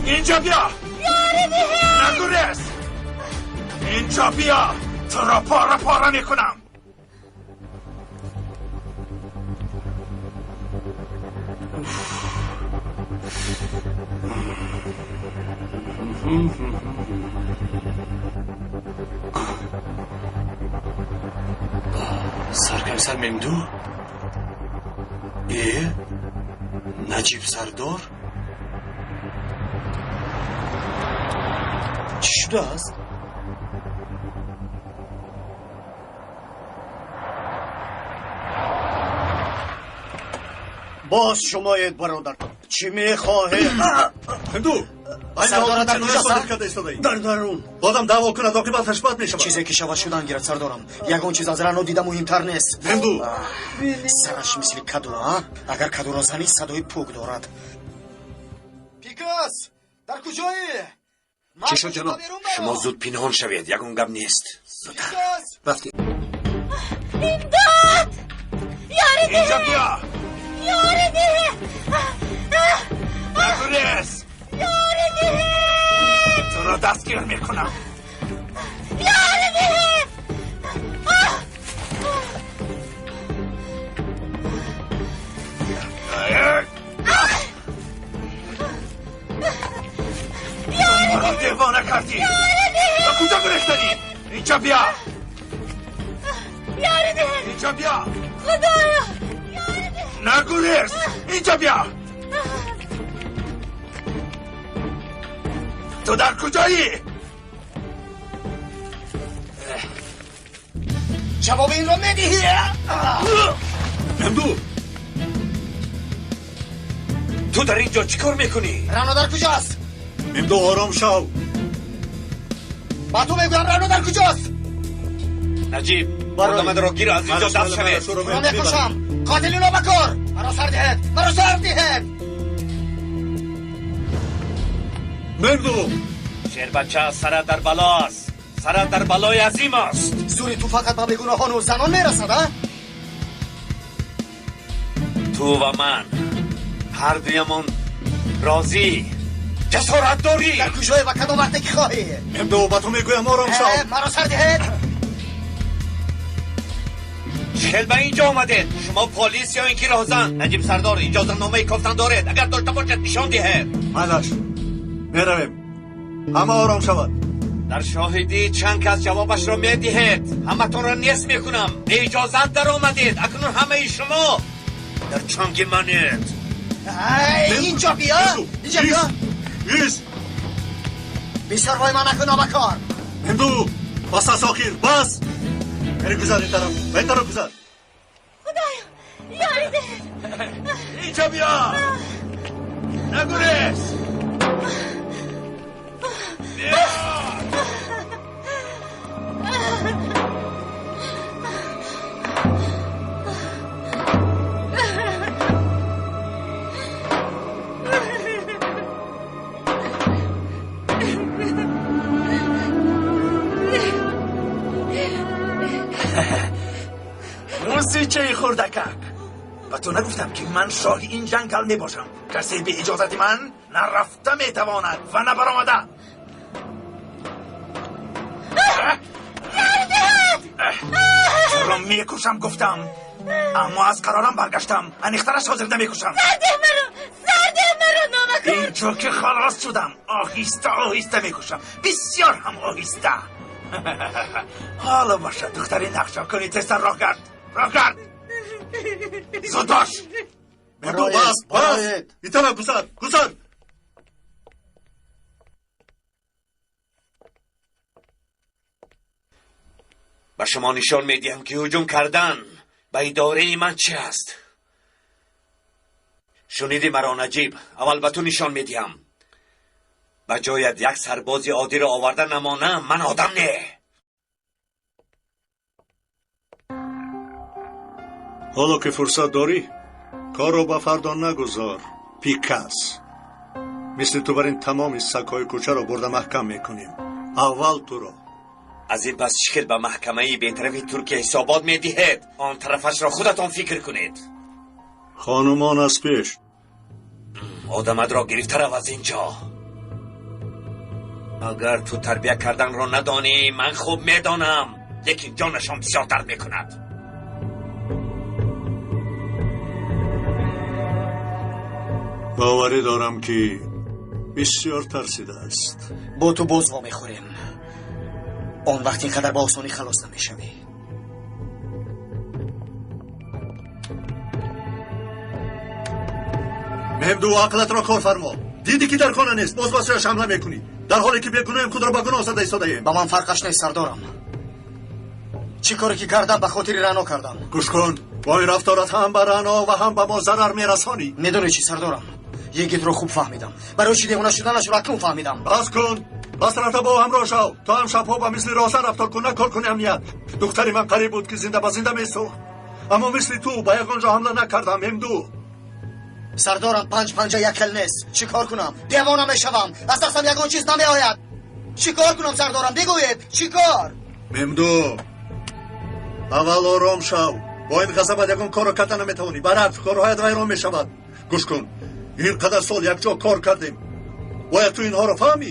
اینجا بیا. یاری دهید. نگریز، اینجا بیا، تو را پاره پاره میکنم. Саркамсар Мемду? Э? Наҷиб Сардор? Чӣ шудааст? Боз шумоед, бародар. Чӣ мехоҳед? Ҳинду, сардора дар куҷо? Дар дарун. Одам даъво кунад, оқибаташ бад мешавад. Чизе ки шавад шудан гирад, сардорам. Ягон чиз аз Рано дида муҳимтар нест. Ҳинду, сараш мисли каду, а? Агар кадуро занӣ, садои пук дорад. Пикас, дар куҷоӣ? Чӣ шуд, ҷаноб? Шумо зуд пинҳон шавед, ягон гап нест. Зудтар. Рафтем. Имдод! Ёри اینجا деҳ! بیا. Ёри деҳ! نگریز. Нагурез! Ёрӣ диҳед! Туро дастгир мекунам. Ёрӣ диҳед! Маро девона кардӣ! Ба куҷо гурехтанӣ? Инҷо биё! Ёрӣ диҳед! Инҷо биё! Худоё! Нагурез! Инҷо биё! Ту дар куҷоӣ? Ҷавоби инро медиҳӣ? Мемду! Ту дар ин ҷо чӣ кор мекунӣ? Рано дар куҷост? Мемду, ором шав. Ба ту мегӯям, Рано дар куҷост? Наҷиб, одамадро гир, аз ин ҷо дафт шавед. Туро мекушам! Қотили нобакор! Маро сар диҳед! Маро сар диҳед! Мемду! Шербача, сарат дар бало аст. Сарат дар балои азим аст. Зури ту фақат ба бегуноҳону занон мерасад, а? Ту ва ман ҳар дуямон розӣ. Ҷасорат дорӣ? Дар куҷое ва кадом вақте ки хоҳӣ? Мемду, ба ту мегӯям, ором шав. Маро сар диҳед! Чӣ хел ба ин ҷо омадед? Шумо полис ё ин ки роҳзан? Наҷиб сардор, иҷозатномаи кофтан доред? Агар дошта бошед, нишон диҳед. Майлаш, меравем. Ҳама ором шавад. Дар шоҳидӣ чанд кас ҷавобашро медиҳед. Ҳаматонро нест мекунам. Беиҷозат даромадед. Акнун ҳамаи шумо дар чанги манед. Инҷо биё! Инҷо биё! Ист! Бисёр вой ман накун, нобакор! Мемду, бас аз охир, бас! Бери, гузар ин тараф, ба ин тараф гузар. Худоё, ёрӣ диҳед! Инҷо биё! Нагурез! Биё! Мусичаи хурдакак, ба ту нагуфтам, ки ман шоҳи ин ҷангал мебошам? Касе бе иҷозати ман на рафта метавонад ва на баромада. Туро мекушам, гуфтам, аммо аз қарорам баргаштам. Аниқтараш, ҳозир намекушам. Сардеҳ маро! Сардеҳ маро, номакор! Инҷо ки халос шудам, оҳиста оҳиста мекушам, бисёр ҳам оҳиста. Ҳоло бошад, духтари нақша кунӣ, тезтар роҳ гард, роҳ гард, зуд бош. Мемду, бас, бас! Ин тараф гузар, гузар! Ба шумо нишон медиҳам, ки ҳуҷум кардан ба идораи ман чи аст. Шуниди маро, Наҷиб? Аввал ба ту нишон медиҳам. Ба ҷоят як сарбози оддиро оварда намонам, ман одам не. Ҳоло ки фурсат дорӣ, корро ба фардо нагузор, Пикас. Мисли ту бар ин тамоми сагҳои кӯчаро бурда маҳкам мекунем. Аввал туро. Аз ин пас чӣ хел ба маҳкамаи бетарафи Туркия ҳисобот медиҳед, он тарафашро худатон фикр кунед. Хонумон аз пеш. Одамадро гирифта рав аз ин ҷо. Агар ту тарбия карданро надонӣ, ман хуб медонам, лекин ҷонашон бисёр дард мекунад. Боварӣ дорам, ки бисёр тарсидааст. Бо ту боз вомехӯрем. Он вақт ин қадар ба осонӣ халос намешавӣ. Мемду, ақлатро кор фармо. Дидӣ, ки дар хона нест, боз ба сӯяш ҳамла мекунӣ, дар ҳоле ки бегуноҳем, худро ба гуноҳ зада истодаем. Ба ман фарқаш нест, сардорам. Чӣ коре ки кардам, ба хотири Рано кардам. Гӯш кун, бо ин рафторат ҳам ба Рано ва ҳам ба мо зарар мерасонӣ. Медонӣ чӣ, сардорам? Йигитро хуб фаҳмидам. Барои чӣ девона шуданашро акнун фаҳмидам. Бас кун, бас, рафта бо ҳамроҳ шав. То ҳам шабҳо ба мисли роҳзан рафтор кун, на коркуни амният. Духтари ман қариб буд, ки зинда ба зинда месӯхт, аммо мисли ту ба ягон ҷо ҳамла накардам, Мемду. Сардорам, панҷ панҷа як хел нест. Чӣ кор кунам? Девона мешавам, аз дастам ягон чиз намеояд. Чӣ кор кунам, сардорам, бигӯед, чӣ кор? Мемду, аввал ором шав. Бо ин ғазабат ягон корро карда наметавонӣ, баръакс, корҳоят вайрон мешавад. Гӯш кун. Ин қадар сол якҷо кор кардем, бояд ту инҳоро фаҳмӣ.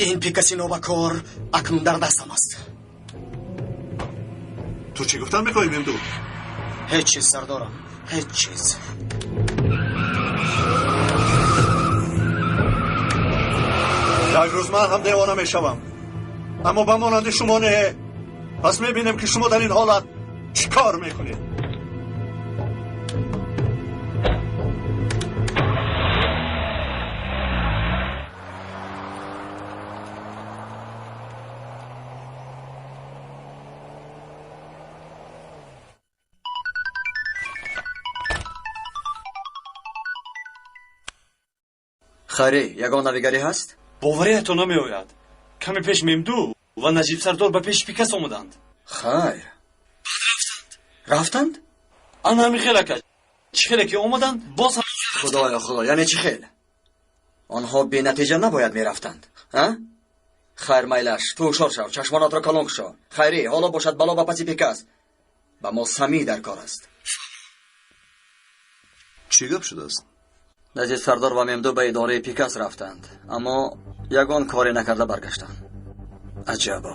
Ин пикаси нобакор акнун дар дастам аст. Ту чӣ гуфтан мехоҳӣ, Мемду? Ҳеҷ чиз, сардорам, ҳеҷ чиз. Як рӯз ман ҳам девона мешавам, аммо ба монанди шумо не. Пас мебинем, ки шумо дар ин ҳолат чӣ кор мекунед. Хайрӣ, ягон навигарӣ ҳаст? Бовариятон намеояд, каме пеш Мемду ва Наҷиб сардор ба пеши Пикас омаданд. Хайр, рафтанд? Ана ҳамин хел, ака, чӣ хеле ки омаданд, боз. Худоё, худо, яъне чӣ хел? Онҳо бенатиҷа набояд мерафтанд, а? Хайр, майлаш, ту ҳушёр шав, чашмонатро калон кушо. Хайрӣ, ҳоло бошад бало ба паси Пикас. Ба мо Самӣ дар кор аст. Чӣ гап шудааст? Наҷиб сардор ва Мемду ба идораи Пикас рафтанд, аммо ягон коре накарда баргаштанд. Аҷабо.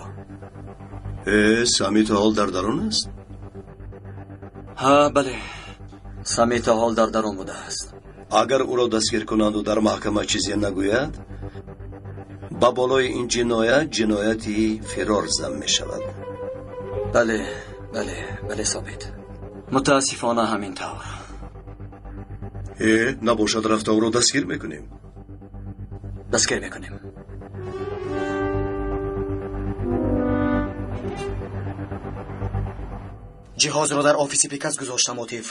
Э, Сами то ҳол дар дарун аст? Ҳа, бале, Сами то ҳол дар дарун будааст. Агар ӯро дастгир кунанду дар маҳкама чизе нагӯяд, ба болои ин ҷиноят ҷинояти фирор зам мешавад. Бале, бале, бале, собит, мутаассифона ҳамин тавр. Э, набошад, рафта ӯро дастгир мекунем. Дастгир мекунем. Ҷиҳозро дар офиси Пикас гузоштам, Отиф.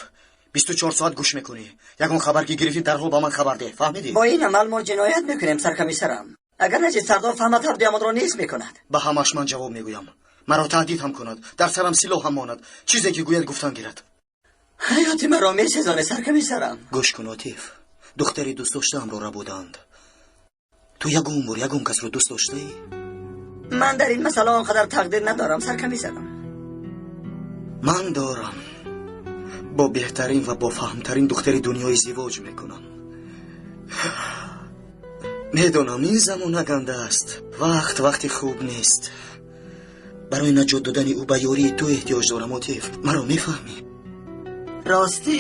24 соат гӯш мекунӣ. Ягон хабар ки гирифтӣ, дарҳол ба ман хабар деҳ, фаҳмидӣ? Бо ин амал мо ҷиноят мекунем, саркомиссарам. Агар Наҷиб сардор фаҳмад, ҳар дуямонро низ мекунад. Ба ҳамаш ман ҷавоб мегӯям. Маро таҳдид ҳам кунад, дар сарам силоҳ ҳам монад, чизе ки гӯяд, гуфтан гирад. Ҳаёти маро месезонӣ, саркомиссарам. Гӯш кун, Отиф, духтари дӯстдоштаамро рабуданд. Ту ягон бор ягон касро дӯст доштаӣ? Ман дар ин масъала он қадар тақдир надорам, саркомиссарам. Ман дорам. Бо беҳтарин ва бофаҳмтарин духтари дунё издивоҷ мекунам. Медонам, ин замона ганда аст, вақт вақти хуб нест. Барои наҷот додани ӯ ба ёрии ту эҳтиёҷ дорам, Отиф, маро мефаҳмӣ? Ростӣ,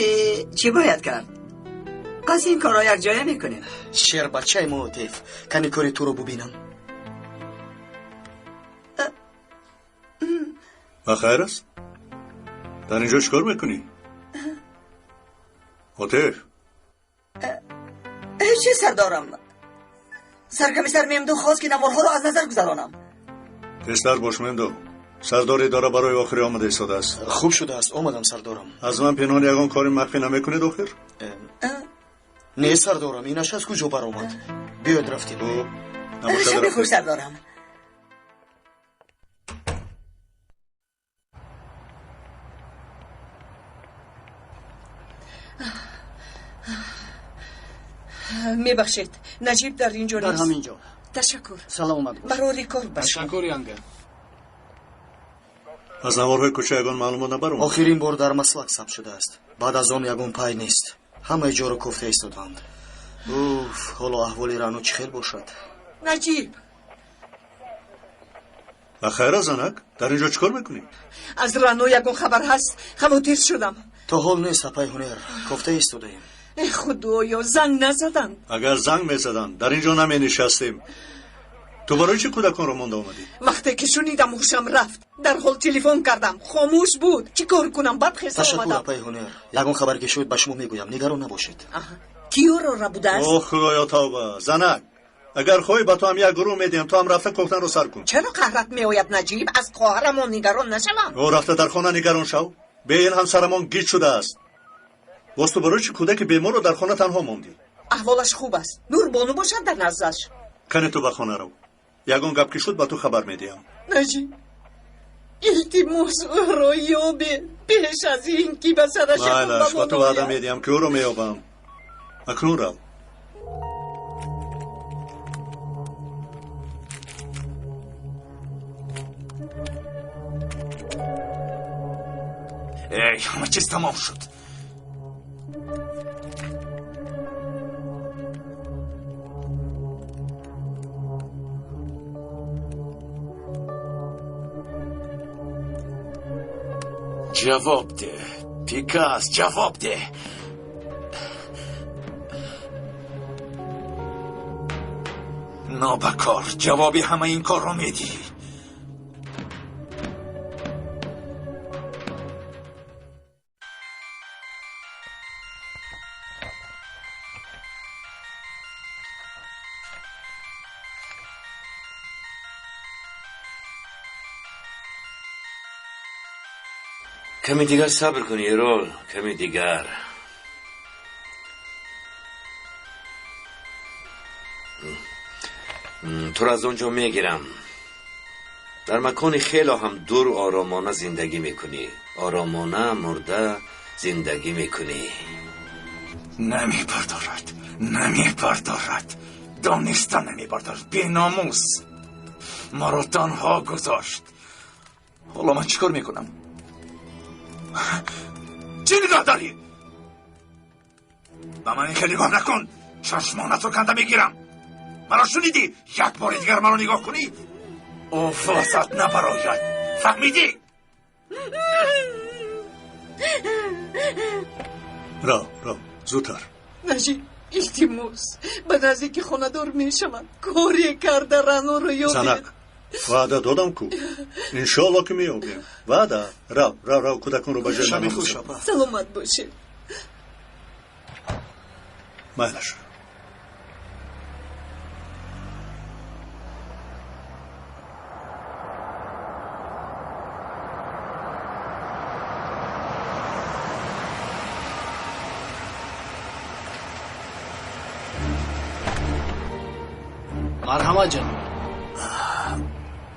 чӣ бояд кард? Пас ин корро якҷоя мекунем. Шербачаи мо, Отиф, кани кори туро бубинам. Ба хайр аст? Дар инҷо чӣ кор мекунӣ, Отиф? Чӣ, сардорам? Саркомиссар Мемду хост, ки наворҳоро аз назар гузаронам. Тезтар бош, Мемду, сардори идора барои охири омада истодааст. Хуб шудааст, омадам, сардорам. Аз ман пинҳон ягон кори махфӣ намекунед охир? Не, сардорам, инаш аз куҷо баромад? Биёед, рафтем. Хуб, набошад. Шаби хуш, сардорам. Мебахшед, Наҷиб дар ин ҷо Дар нест? ҳамин ҷо. Ташаккур. Саломат бош. Барори кор ба шумо. Ташаккур, янга. Аз наворҳои кӯча ягон маълумот набаромад? Охирин бор дар Маслак сабт шудааст, баъд аз он ягон пай нест. Ҳамаи ҷоро кофта истоданд. Уф, ҳоло аҳволи Раъно чӣ хел бошад? Наҷиб! Ба хайра, занак, дар ин ҷо чӣ кор мекунӣ? Аз Раъно ягон хабар ҳаст? Хавотир шудам. То ҳол нест, апай Ҳунер, кофта истодаем. Э, худоё, занг назаданд? Агар занг мезаданд, дар ин ҷо наменишастем. Ту барои чӣ кӯдаконро монда омадӣ? Вақте ки шунидам, ҳушам рафт. Дарҳол телефон кардам, хомӯш буд. Чӣ кор кунам, баъд хеста Ташаккур. омадам. Апай Ҳунер, ягон хабар ки шуд, ба шумо мегӯям, нигарон набошед. Кӣ ӯро рабудааст? О, худоё, тавба! Занак, агар хоҳӣ, ба ту ҳам як гурӯҳ медиҳам, ту ҳам рафта кофтанро сар кун. Чаро қаҳрат меояд, Наҷиб? Аз хоҳарамон нигарон нашавам? Ӯ рафта дар хона нигарон шав. Бе ин ҳамсарамон гиҷ шудааст. Боз ту барои чӣ кӯдаки беморро дар хона танҳо мондӣ? Аҳволаш хуб аст, Нурбону бошад дар наздаш. Кане, ту ба хона рав, ягон гап ки шуд, ба ту хабар медиҳам. Наҷиб, илтимос, ӯро ёбе пеш аз ин ки ба сараш ягон Майлаш, ба бало ту ваъда нояд. медиҳам, ки ӯро меёбам. Акнун рав. Эй, ҳама чиз тамом шуд. Ҷавоб деҳ, Пикас, ҷавоб деҳ. Нобакор, ҷавоби ҳамаи ин корро медиҳӣ. Каме дигар сабр кун, Эрол, каме дигар. Туро аз он ҷо мегирам. Дар макони хеле ҳам дур оромона зиндагӣ мекунӣ. Оромона мурда зиндагӣ мекунӣ. Намебардорад, намебардорад, дониста намебардорад. Беномус маро танҳо гузошт. Ҳоло ман чӣ кор мекунам? Чӣ нигоҳ дорӣ? Ба ман ин хел нигоҳ накун, чашмонатро канда мегирам. Маро шунидӣ? Як бори дигар маро нигоҳ кунӣ, овозат набарояд. Фаҳмидӣ? Рав, рав, зудтар. Наҷиб, илтимос, ба наздики хонадор мешавам. Коре карда Раноро ёбед. Занак, ваъда додам ку, иншоалло ки меёбем. Ваъда. Рав, рав, рав, кӯдаконро ба ҷои Шаби ман хуш, гузор. апа. Саломат бошед. Майлаш. Марҳамат, ҷаноб.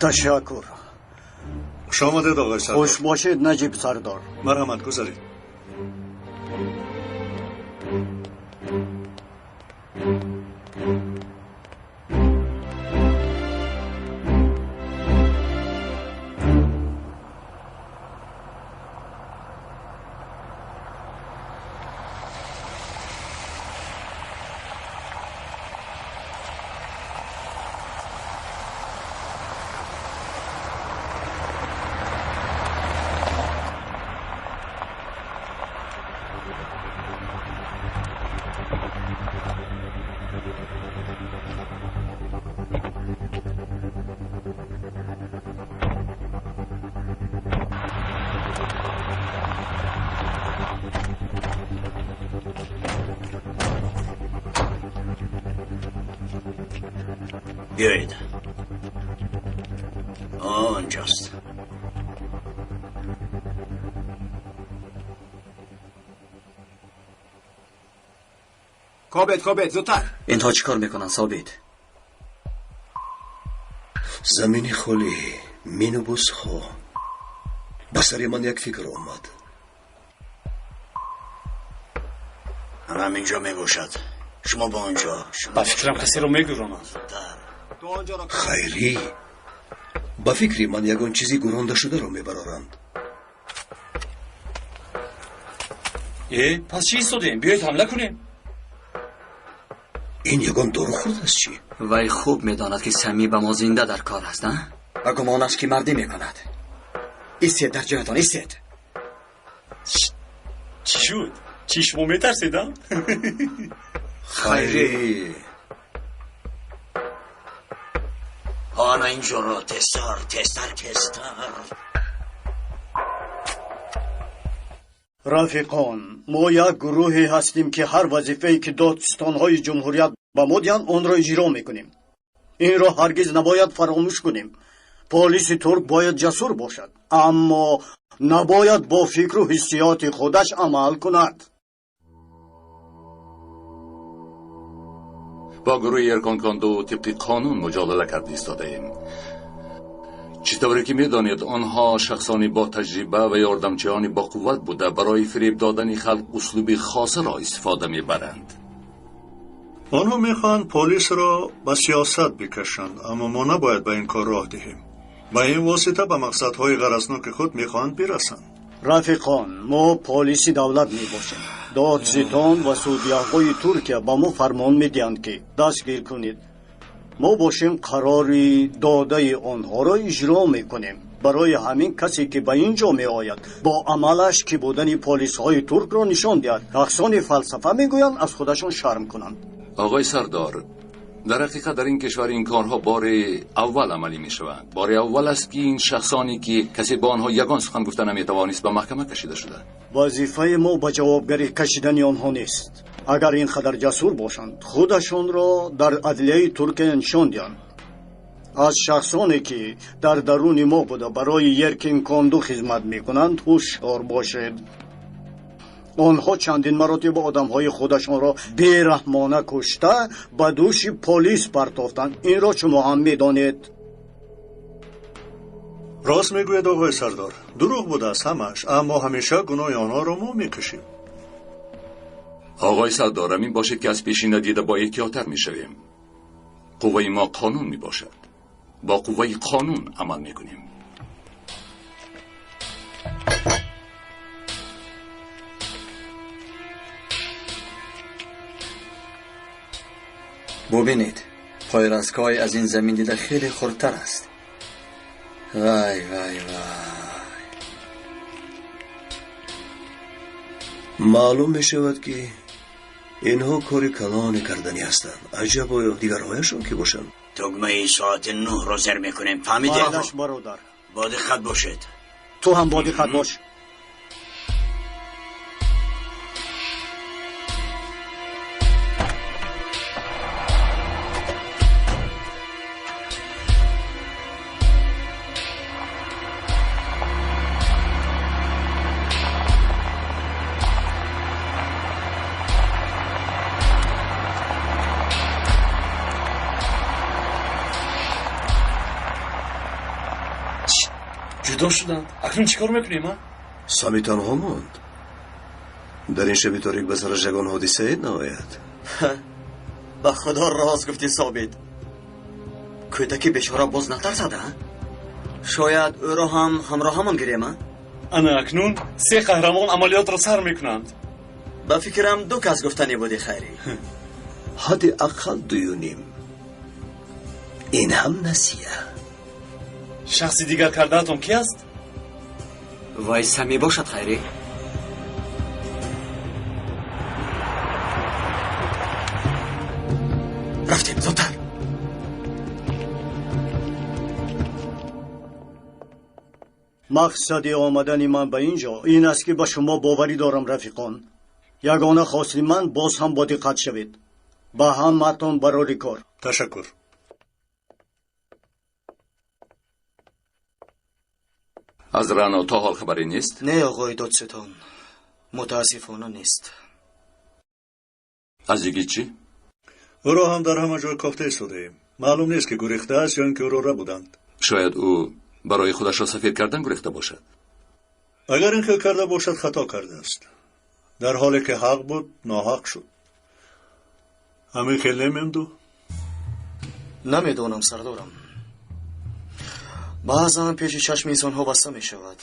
Ташаккур. Хуш омадед, оғои сардор. Хуш бошед, Наҷиб сардор. Марҳамат, гузаред. Биёед. Онҷост. Кобед, кобед, зудтар. Инҳо чӣ кор мекунанд, Собит? Замини холӣ, минубусҳо. Ба сари ман як фикр омад. Ҳамин ҷо мебошад. Шумо ба он ҷо. Ба фикрам касеро мегуронанд. Хайрӣ, ба фикри ман ягон чизи гурондашударо мебароранд. Э, пас чӣ истодем? Биёед ҳамла кунем. Ин ягон дору хурд аст чӣ? Вай хуб медонад, ки Самӣ ба мо зинда дар кор аст, а? Ва гумонаш ки мардӣ мекунад. Истед дар ҷоятон, истед. Чӣ шуд? Чӣ, шумо метарсед, а? Хайрӣ. Ана инҷоро тезтар, тезтар, тезтар. Рафиқон, мо як гурӯҳе ҳастем, ки ҳар вазифае ки додстонҳои ҷумҳурият ба мо диҳанд, онро иҷро мекунем. Инро ҳаргиз набояд фаромӯш кунем. Полиси турк бояд ҷасур бошад, аммо набояд бо фикру ҳиссиёти худаш амал кунад. Бо гурӯҳи Эрконконду тибқи қонун муҷодала карда истодаем. Чӣ тавре ки медонед, онҳо шахсони бо таҷриба ва ёрдамчиёни боқувват буда, барои фиреб додани халқ услуби хосаро истифода мебаранд. Онҳо мехоҳанд полисро ба сиёсат бикашанд, аммо мо набояд ба ин кор роҳ диҳем. Ба ин восита ба мақсадҳои ғаразноки худ мехоҳанд бирасанд. Рафиқон, мо полиси давлат мебошем. Додситон ва судяҳои Туркия ба мо фармон медиҳанд, ки дастгир кунед. Мо бошем қарори додаи онҳоро иҷро мекунем. Барои ҳамин касе ки ба ин ҷо меояд бо амалаш ки будани полисҳои туркро нишон диҳад. Шахсони фалсафа мегӯянд аз худашон шарм кунанд. Оғои сардор, дар ҳақиқат дар ин кишвар ин корҳо бори аввал амалӣ мешаванд. Бори аввал аст ки ин шахсоне ки касе бо онҳо ягон сухан гуфта наметавонист ба маҳкама кашида шуда. Вазифаи мо ба ҷавобгарӣ кашидани онҳо нест. Агар ин қадар ҷасур бошанд, худашонро дар адлияи Туркия нишон диҳанд. Аз шахсоне ки дар даруни мо буда барои Еркин Конду хизмат мекунанд ҳушёр бошед. Онҳо чандин маротиба одамҳои худашонро бераҳмона кушта ба дӯши полис партофтанд. Инро шумо ҳам медонед. Рост мегӯяд оғои сардор, дурӯғ будааст ҳамааш, аммо ҳамеша гуноҳи онҳоро мо мекашем. Оғои сардор, амин бошед ки аз пешина дида бо эҳтиёттар мешавем. Қувваи мо қонун мебошад. Бо қувваи қонун амал мекунем. Бубинед, пойраскҳои аз ин замин дида хеле хурдтар аст. Вай, вай, вай. Маълум мешавад ки инҳо кори калоне карданӣ ҳастанд. Аҷаб, оё дигарҳояшон ки бошанд? Тугмаи соати 9-ро зер мекунем, фаҳмидед? Балаш бародар. Бо диққат бошед. Ту ҳам бо диққат бош. Ҷудо шуданд. Акнун чӣ кор мекунем, а? Сами танҳо монд. Дар ин шаби торик ба сараш ягон ҳодисае наояд. Ба худо рост гуфтӣ, Собит. Кӯдаки бечора боз натарсад, а? Шояд ӯро ҳам ҳамроҳамон гирем, а? Ана акнун се қаҳрамон амалиётро сар мекунанд. Ба фикрам ду кас гуфтанӣ буди, Хайрӣ. Ҳадди ақал 2.5. Ин ҳам насия. Шахси дигар кардаатон ки аст? Вай Сами бошад, Хайрӣ. Рафтем, зудтар. Мақсади омадани ман ба ин ҷо ин аст ки ба шумо боварӣ дорам, рафиқон. Ягона хости ман боз ҳам бо диққат шавед. Ба ҳамаатон барори кор. Ташаккур. Аз Рано то ҳол хабаре нест? Не, оғои додситон, мутаассифона нест. Аз йигит чӣ? Ӯро ҳам дар ҳама ҷой кофта истодаем. Маълум нест ки гурехтааст ё ин ки ӯро рабуданд. Шояд ӯ барои худашро сафед кардан гурехта бошад. Агар ин хел карда бошад, хато кардааст. Дар ҳоле ки ҳақ буд, ноҳақ шуд. Ҳамин хел немемду? Намедонам, сардорам. Баъзан пеши чашми инсонҳо баста мешавад.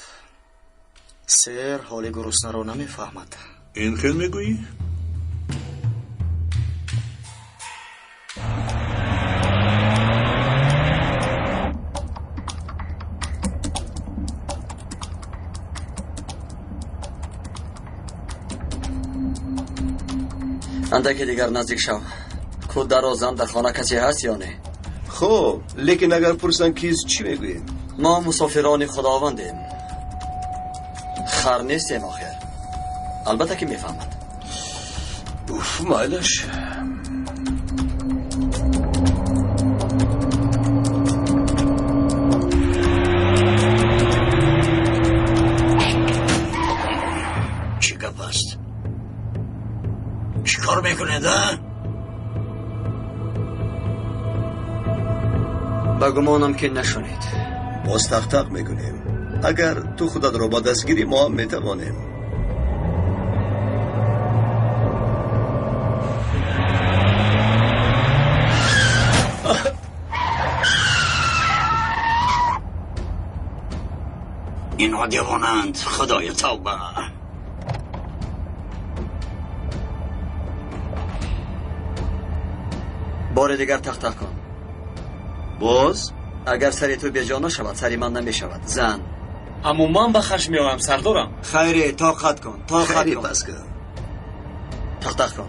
Сер ҳоли гуруснаро намефаҳмад. Ин хел мегӯӣ? Андаке дигар наздик шав. Ку дарозам дар хона касе ҳаст ё не? Хуб, лекин агар пурсанд кист, чӣ мегӯем? Мо мусофирони худовандем. Хар нестем охир. Албатта ки мефаҳмад. Уф, майлаш. Чӣ гап аст? Чӣ кор мекунед, а? Ба гумонам ки нашунид. Боз тақтақ мекунем. Агар ту худатро ба даст гирӣ, мо ҳам метавонем. Инҳо девонанд, худоё тавба. Бори дигар тақтақ кун. Боз? Агар сари ту беҷо нашавад, сари ман намешавад. Зан. Аммо ман ба хашм меоям, сардорам. Хайре, тоқат кун, тоқат Хайре, кун. Пас кун. Тақтақ кун.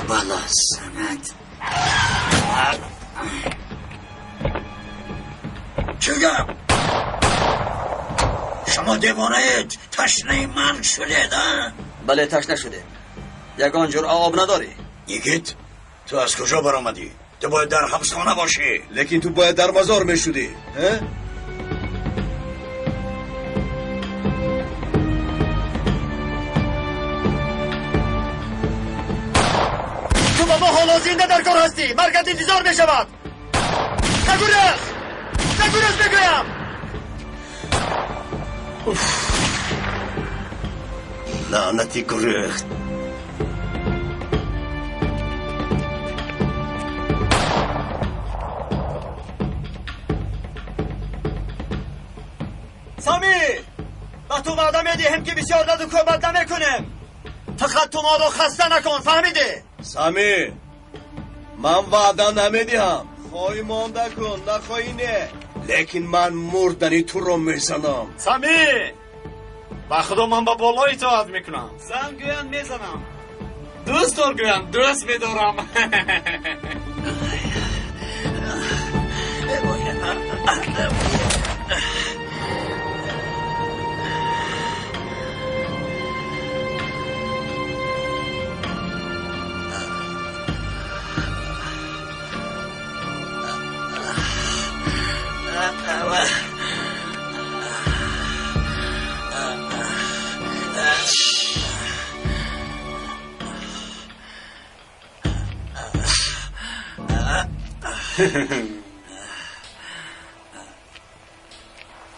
Бала занад. Чӣ гап? Шумо девонаед, ташнаи марг шудед, а? Бале, ташна шудем. Ягон ҷуръа об надорӣ. Йигит, ту аз куҷо баромадӣ? Ту бояд дар ҳабсхона бошӣ. Лекин ту бояд дар мазор мешудӣ. Ту ба мо ҳоло зинда дар кор ҳастӣ. Маргат интизор мешавад. Нагурез, нагурез, мегӯям. Лаънати гурехт. Сами, ба ту ваъда медиҳем, ки бисёр даду кӯбат намекунем. Фақат ту моро хаста накун, фаҳмидӣ? Сами, ман ваъда намедиҳам. Хоҳӣ монда кун, нахоҳӣ не, лекин ман мурдани туро мезанам. Сами, ба худо, ман ба боло итоат мекунам. Зан гӯянд, мезанам, дӯст дор гӯянд, дӯст медорам.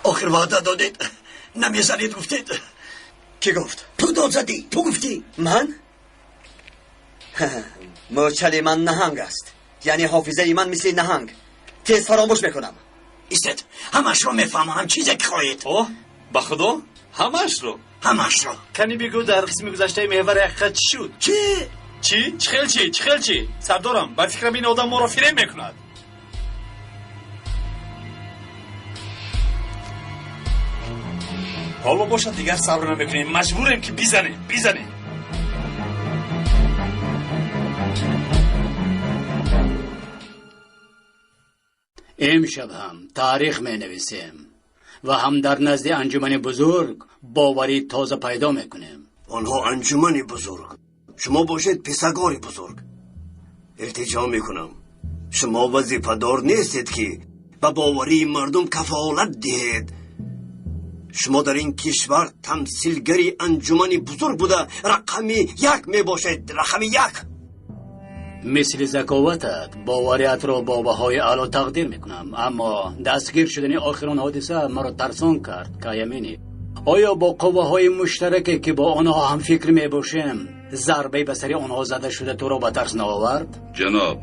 Охир ваъда додед, намезанед гуфтед. Кӣ гуфт? Ту дод задӣ, ту гуфтӣ. Ман? Мӯрчали ман наҳанг аст, яъне ҳофизаи ман мисли наҳанг, тез фаромӯш мекунам. Истед, ҳамашро мефаҳмонам, чизе ки хоҳед. О, ба худо, ҳамашро? Ҳамашро. Кани бигӯ, дар қисми гузаштаи меҳвари ҳақиқат чӣ шуд? Чӣ? Чӣ? Чӣ хел чӣ? Чӣ хел чӣ? Сардорам, ба фикрам, ин одам моро фиреб мекунад. Ҳоло бошад, дигар сабр намекунем, маҷбурем, ки бизанем, бизанем. Имшаб ҳам таърих менависем ва ҳам дар назди анҷумани бузург боварӣ тоза пайдо мекунем. Онҳо анҷумани бузург, шумо бошед писагори бузург. Илтиҷо мекунам, шумо вазифадор нестед, ки ба боварии мардум кафолат диҳед. Шумо дар ин кишвар тамсилгари анҷумани бузург буда, рақами як мебошед, рақами як. Мисли заковатат бовариятро бо баҳои аъло тақдир мекунам, аммо дастгир шудани охирон ҳодиса маро тарсон кард. Каямини, оё бо қувваҳои муштараке, ки бо онҳо ҳамфикр мебошем, зарбае ба сари онҳо зада шуда туро ба тарс наовард? Ҷаноб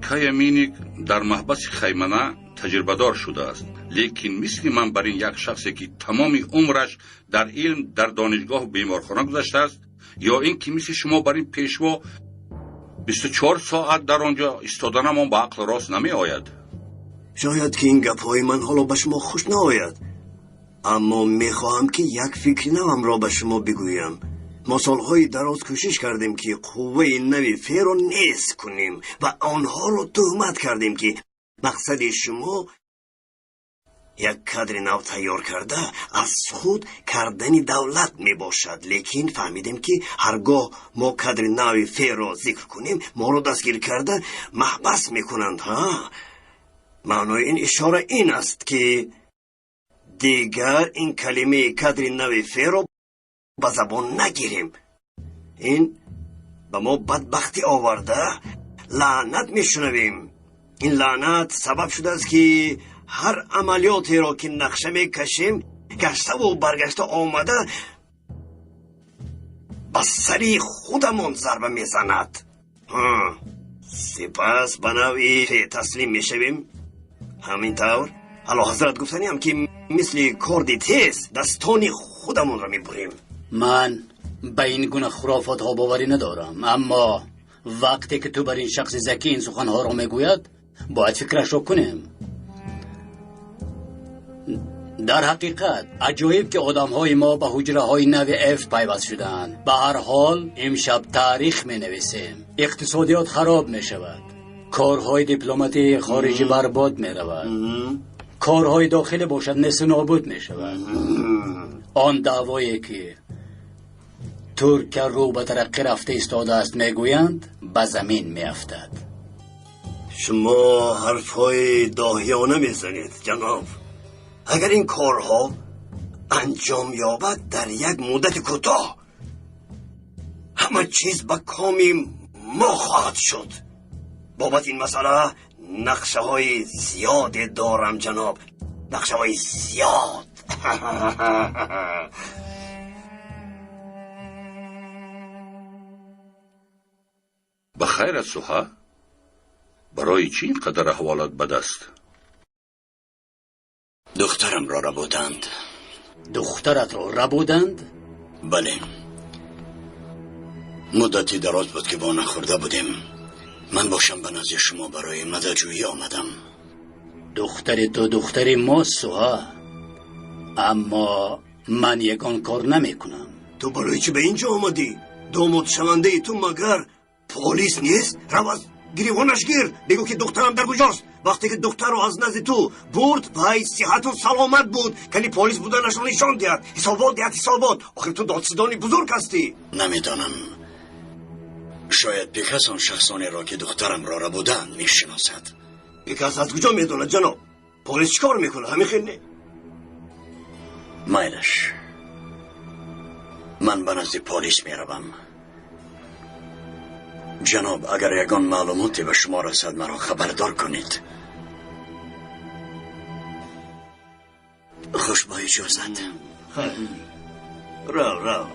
Каяминик дар маҳбаси Хаймана таҷрибадор шудааст, лекин мисли ман бар ин як шахсе, ки тамоми умраш дар илм, дар донишгоҳу беморхона гузаштааст, ё ин ки мисли шумо бар ин пешво 24 соат дар он ҷо истоданамон ба ақл рост намеояд. Шояд ки ин гапҳои ман ҳоло ба шумо хуш наояд, аммо мехоҳам, ки як фикри навамро ба шумо бигӯям. Мо солҳои дароз кӯшиш кардем, ки қувваи нави феро нест кунем ва онҳоро туҳмат кардем, ки мақсади шумо як кадри нав тайёр карда аз худ кардани давлат мебошад. Лекин фаҳмидем, ки ҳаргоҳ мо кадри нави феро зикр кунем, моро дастгир карда маҳбас мекунанд. Ҳа, маънои ин ишора ин аст, ки дигар ин калимаи кадри нави феро ба забон нагирем. Ин ба мо бадбахтӣ оварда, лаънат мешунавем. Ин лаънат сабаб шудааст, ки ҳар амалиётеро, ки нақша мекашем, гаштаву баргашта омада ба сари худамон зарба мезанад. Сипас ба навъи таслим мешавем. Ҳамин тавр, Аълоҳазрат, гуфтаниам, ки мисли корди тез дастони худамонро мебурем. Ман ба ин гуна хурофотҳо боварӣ надорам, аммо вақте ки ту бар ин шахси закӣ ин суханҳоро мегӯяд, бояд фикрашро кунем. Дар ҳақиқат аҷоиб, ки одамҳои мо ба ҳуҷраҳои нави Ф пайваст шудаанд. Ба ҳар ҳол, имшаб таърих менависем. Иқтисодиёт хароб мешавад, корҳои дипломатии хориҷӣ барбод меравад, корҳои дохилӣ бошад несту нобуд мешавад. Он даъвое ки Туркия рӯ ба тараққӣ рафта истодааст, мегӯянд, ба замин меафтад. Шумо ҳарфҳои доҳиёна мезанед, ҷаноб. Агар ин корҳо анҷом ёбад, дар як муддати кӯтоҳ ҳама чиз ба коми мо хоҳад шуд. Бобати ин масъала нақшаҳои зиёде дорам, ҷаноб, нақшаҳои зиёд. Ба хайр аст, Суҳа? Барои чӣ ин қадар аҳволат бад аст? Духтарамро рабуданд. Духтаратро рабуданд? Бале. Муддати дароз буд, ки бо нахӯрда будем. Ман бошам ба назди шумо барои мададжӯӣ омадам. Духтари ту духтари мост, Суҳа, аммо ман ягон кор намекунам. Ту барои чӣ ба ин ҷо омадӣ? Домодшавандаи ту магар полис нест? Рав, аз гиревонаш гир, бигӯ, ки духтарам дар куҷост. Вақте ки духтарро аз назди ту бурд, вай сиҳату саломат буд. Кани полис буданашро нишон диҳад, ҳисобот диҳад, ҳисобот. Охир ту додсидони бузург ҳастӣ. Намедонам, шояд Пикас он шахсонеро, ки духтарамро рабуданд, мешиносад. Пикас аз куҷо медонад, ҷаноб? Полис чӣ кор мекунад, ҳамин хел не? Майлаш, ман ба назди полис меравам. Ҷаноб, агар ягон маълумоте ба шумо расад, маро хабардор кунед. Хуш бо иҷозат. Рав, рав.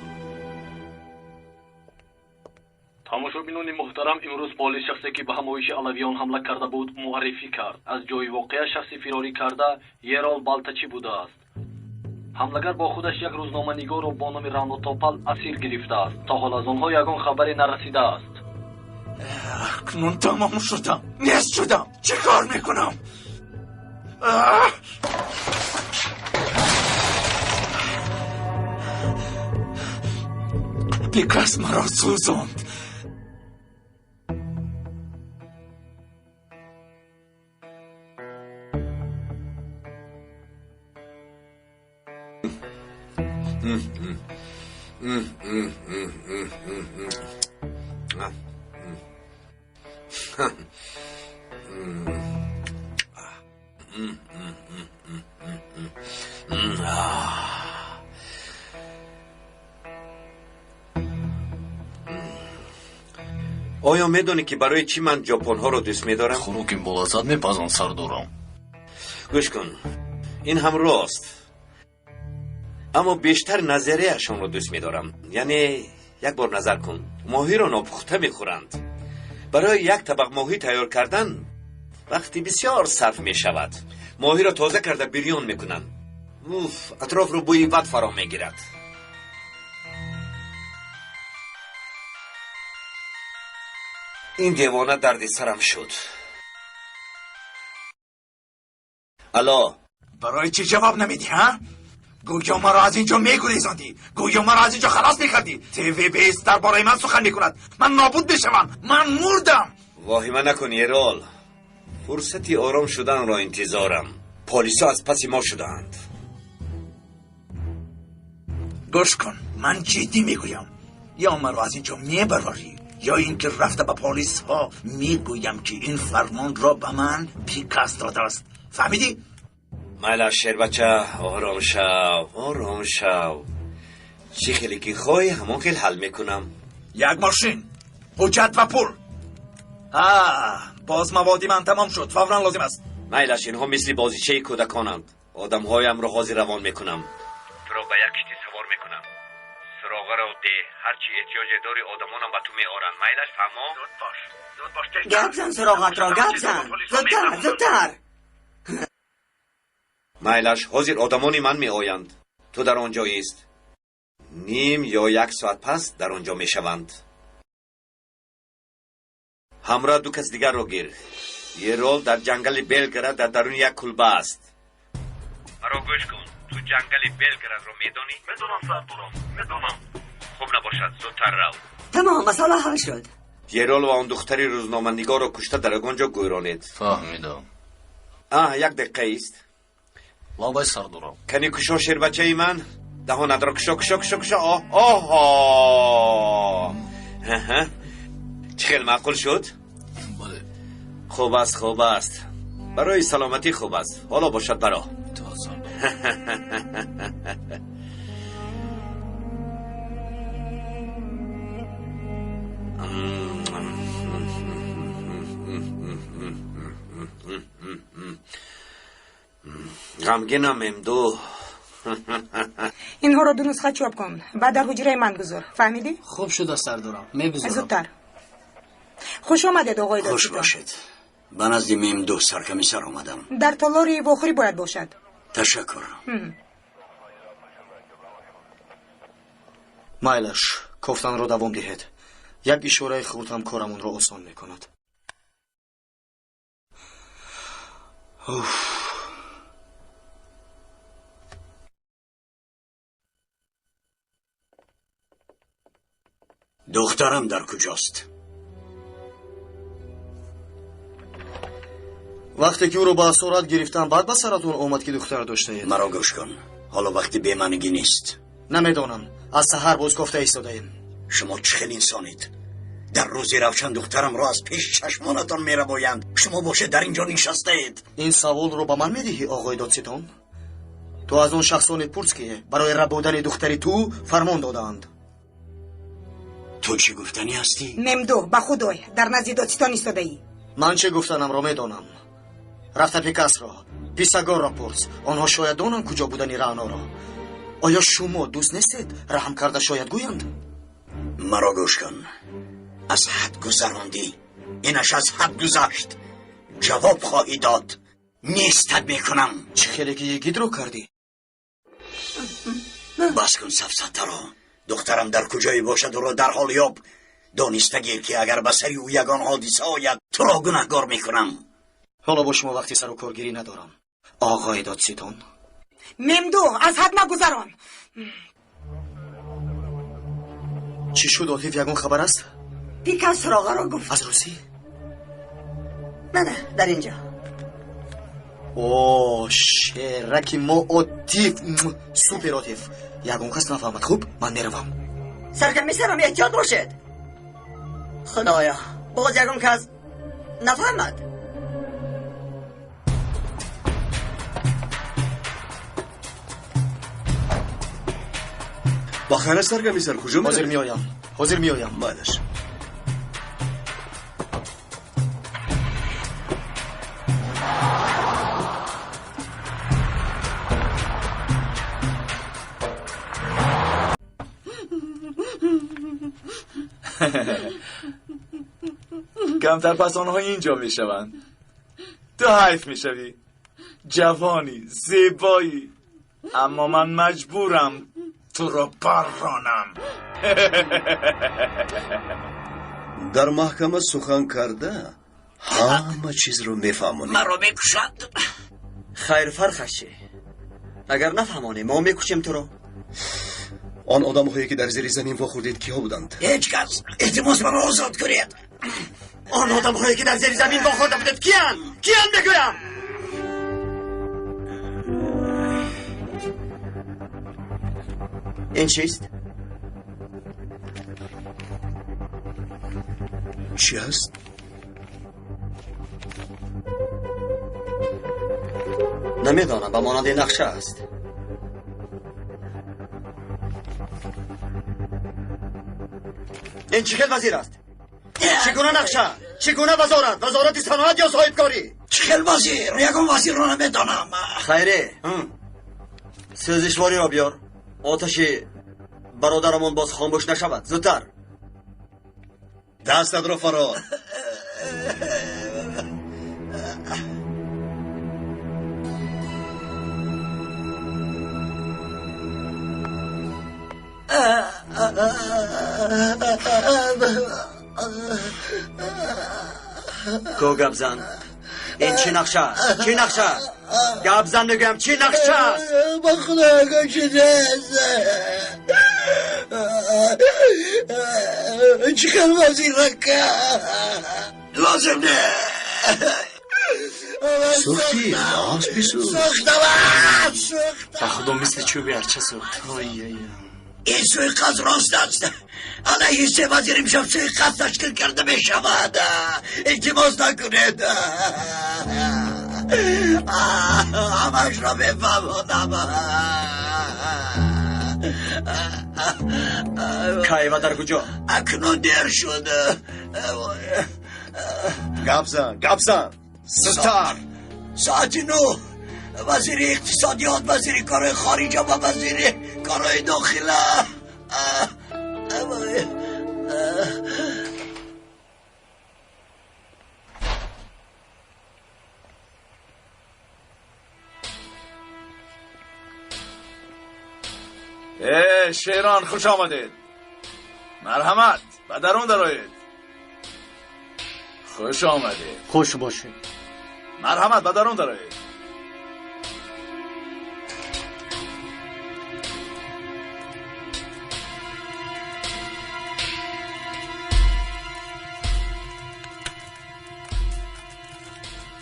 Тамошобинони муҳтарам, имрӯз полис шахсе, ки ба ҳамоиши алавиён ҳамла карда буд, муаррифӣ кард. Аз ҷои воқеа шахси фирорӣ карда Ерол Балтачӣ будааст. Ҳамлагар бо худаш як рӯзноманигорро бо номи Рано Топал асир гирифтааст. То ҳол аз онҳо ягон хабаре нарасидааст. Акнун тамом шудам, нест шудам. Чӣ кор мекунам? Пикас маро сӯзонд. Оё медонӣ, ки барои чӣ ман ҷопонҳоро дӯст медорам? Хӯроки болаззат мепазанд, сардорам. Гӯш кун, ин ҳам рост, аммо бештар назарияшонро дӯст медорам. Яъне як бор назар кун, моҳиро нопухта мехӯранд. Барои як табақ моҳӣ тайёр кардан вақти бисёр сарф мешавад. Моҳиро тоза карда бирён мекунанд. Уф, атрофро бӯи бад фаро мегирад. Ин девона дарди сарам шуд. Алло. Барои чӣ ҷавоб намедиҳӣ, ҳа? Гӯё маро аз ин ҷо мегурезондӣ, гӯё маро аз ин ҷо халос мекардӣ. ТВ бест дар бораи ман сухан мекунад. Ман нобуд мешавам, ман мурдам. Воҳима накун, Ерол. Фурсати ором шуданро интизорам. Полисо аз паси мо шудаанд. Гӯш кун, ман ҷиддӣ мегӯям. Ё маро аз ин ҷо мебарорӣ, ё ин ки рафта ба полисҳо мегӯям, ки ин фармонро ба ман Пикас додааст. Фаҳмидӣ? Майла, шербача, ором шав, ором шав. Чӣ хеле ки хоҳӣ, ҳамон хел ҳал мекунам. Як мошин, ҳуҷҷат ва пул. А боз маводи ман тамом шуд, фавран лозим аст. Майлаш, инҳо мисли бозичаи кӯдаконанд. Одамҳоямро ҳозир равон мекунам. Туро ба як киштӣ савор мекунам. Суроғаро деҳ, ҳарчи эҳтиёҷе дори, одамонам ба ту меоранд. Майлаш, фаҳмо? Гап зан, суроғатро гап зан, зудтар, зудтар. Майлаш, ҳозир одамони ман меоянд. Ту дар он ҷо ист. Ним ё як соат пас дар он ҷо мешаванд. Ҳамроҳ ду кас дигарро гир. Ерол дар ҷангали Белград дар даруни як кулба аст. Маро гӯш кун. Ту ҷангали Белградро медонӣ? Медонам, сардорам, медонам. Хуб набошад, зудтар рав. Тамом, масъала ҳал шуд. Ерол ва он духтари рӯзноманигорро кушта дар ягон ҷо гӯронед. Фаҳмидам. Аҳ, як дақиқа ист. Лабай, сардорам. Кани кушо, шербачаи ман. Даҳонатро кушо, кушо, кушо, кушо. Оҳ, оҳо. Чӣ хел маъқул шуд? Бале. Хуб аст, хуб аст. Барои саломатӣ хуб аст. Ҳоло бошад баро. Ғамгинам, Мемду. Инҳоро ду нусха чоп кун, баъд дар ҳуҷраи ман гузор. Фаҳмидӣ? Хуб шуда, сардорам, мегузорам. Зудтар. Хуш омадед, оғои Хуш додситон. бошед. Ба назди Мемду саркомиссар омадам. Дар толори вохӯрӣ бояд бошад. Ташаккур. Майлаш, кофтанро давом диҳед. Як ишораи хурд ҳам корамонро осон мекунад. Уф. Духтарам дар куҷост? Вақте ки ӯро ба асорат гирифтам, баъд ба саратон омад, ки духтар доштаед. Маро гӯш кун, ҳоло вақти бемаънигӣ нест. Намедонам, аз саҳар боз кофта истодаем. Шумо чӣ хел инсонед? Дар рӯзи равшан духтарамро аз пеши чашмонатон мерабоянд, шумо бошед дар ин ҷо нишастаед. Ин саволро ба ман медиҳӣ, оғои додситон? Ту аз он шахсоне пурс, ки барои рабудани духтари ту фармон додаанд. Ту чӣ гуфтанӣ ҳастӣ? Мемду, ба худой, дар назди додситон истодаӣ. Ман чӣ гуфтанамро медонам. Рафта Пикасро, Писагорро пурс. Онҳо шояд донанд куҷо будани Раъноро. Оё шумо дӯст нестед? Раҳм карда шояд гӯянд. Маро гӯш кун, аз ҳад гузарондӣ. Инаш аз ҳад гузашт. Ҷавоб хоҳӣ дод. Нестат мекунам. Чӣ хеле ки йигитро кардӣ? Бас кун сафсатаро. Духтарам дар куҷое бошад, ӯро дарҳол ёб. Дониста гир, ки агар ба сари ӯ ягон ҳодиса ояд, туро гунаҳгор мекунам. Ҳоло бо шумо вақти сару коргирӣ надорам, оғои додситон. Мемду, аз ҳад нагузарон. Чӣ шуд, Отиф? Ягон хабар аст? Пикас суроғаро гуфт. Аз русӣ? Не, не, дар ин ҷо. О, шераки мо Отиф, супер Отиф. Ягон кас нафаҳмад. Хуб, ман меравам. Саркомиссарам, эҳтиёт бошед. Худоё, боз ягон кас нафаҳмад. Ба хайр аст, саркомиссар, куҷо Ҳозир меравед? меоям, ҳозир меоям. Майлаш. Камтар пас онҳо инҷо мешаванд. Ту ҳайф мешавӣ. Ҷавонӣ, зебоӣ, аммо ман маҷбурам туро барронам. Дар маҳкама сухан карда ҳама чизро мефаҳмонем. Маро мекушанд. Хайр, фарқаш чӣ? Агар нафаҳмонем, мо мекушем туро. Он одамҳое ки дар зери замин вохӯрдед, киҳо буданд? Ҳеҷ кас. Илтимос, маро озод кунед. Он одамҳое ки дар зери замин вохӯрда будед, киянд? Киянд, мегӯям? Ин чист? Чӣ аст? Намедонам, ба монанди нақша аст. Ин чӣ хел вазир аст? Чӣ гуна нақша? Чӣ гуна вазорат? Вазорати саноат ё соҳибкорӣ? Чӣ хел вазир? Ягон вазирро намедонам. Хайре, сӯзишвориро биёр. Оташи бародарамон боз хомӯш нашавад. Зудтар. Дастатро фарор. Ку гап зан. Ин чӣ нақша аст? Чӣ нақша аст? Гап зан мегӯям, чӣ нақша аст? Ба худо ягон чиз нест. Чӣ хел вазирака лозим не. Сӯхтӣ, нағз бисӯз. Сӯхтам, сӯхтам. Ба худо мисли чӯби арча сӯхт. Ин суиқасд рост аст. Алайҳи се вазир имшаб суиқасд ташкил карда мешавад. Илтимос накунед. Ҳамаашро мефаҳмонам. Кай ва дар куҷо? Акнун дер шуд. Гап зан, гап зан. Зудтар. Соати 9 вазири иқтисодиёт, вазири корҳои хориҷа ва вазири корҳои дохила. Э, шерон, хуш омадед. Марҳамат, ба дарун дароед. Хуш омадед. Хуш бошед. Марҳамат, ба дарун дароед.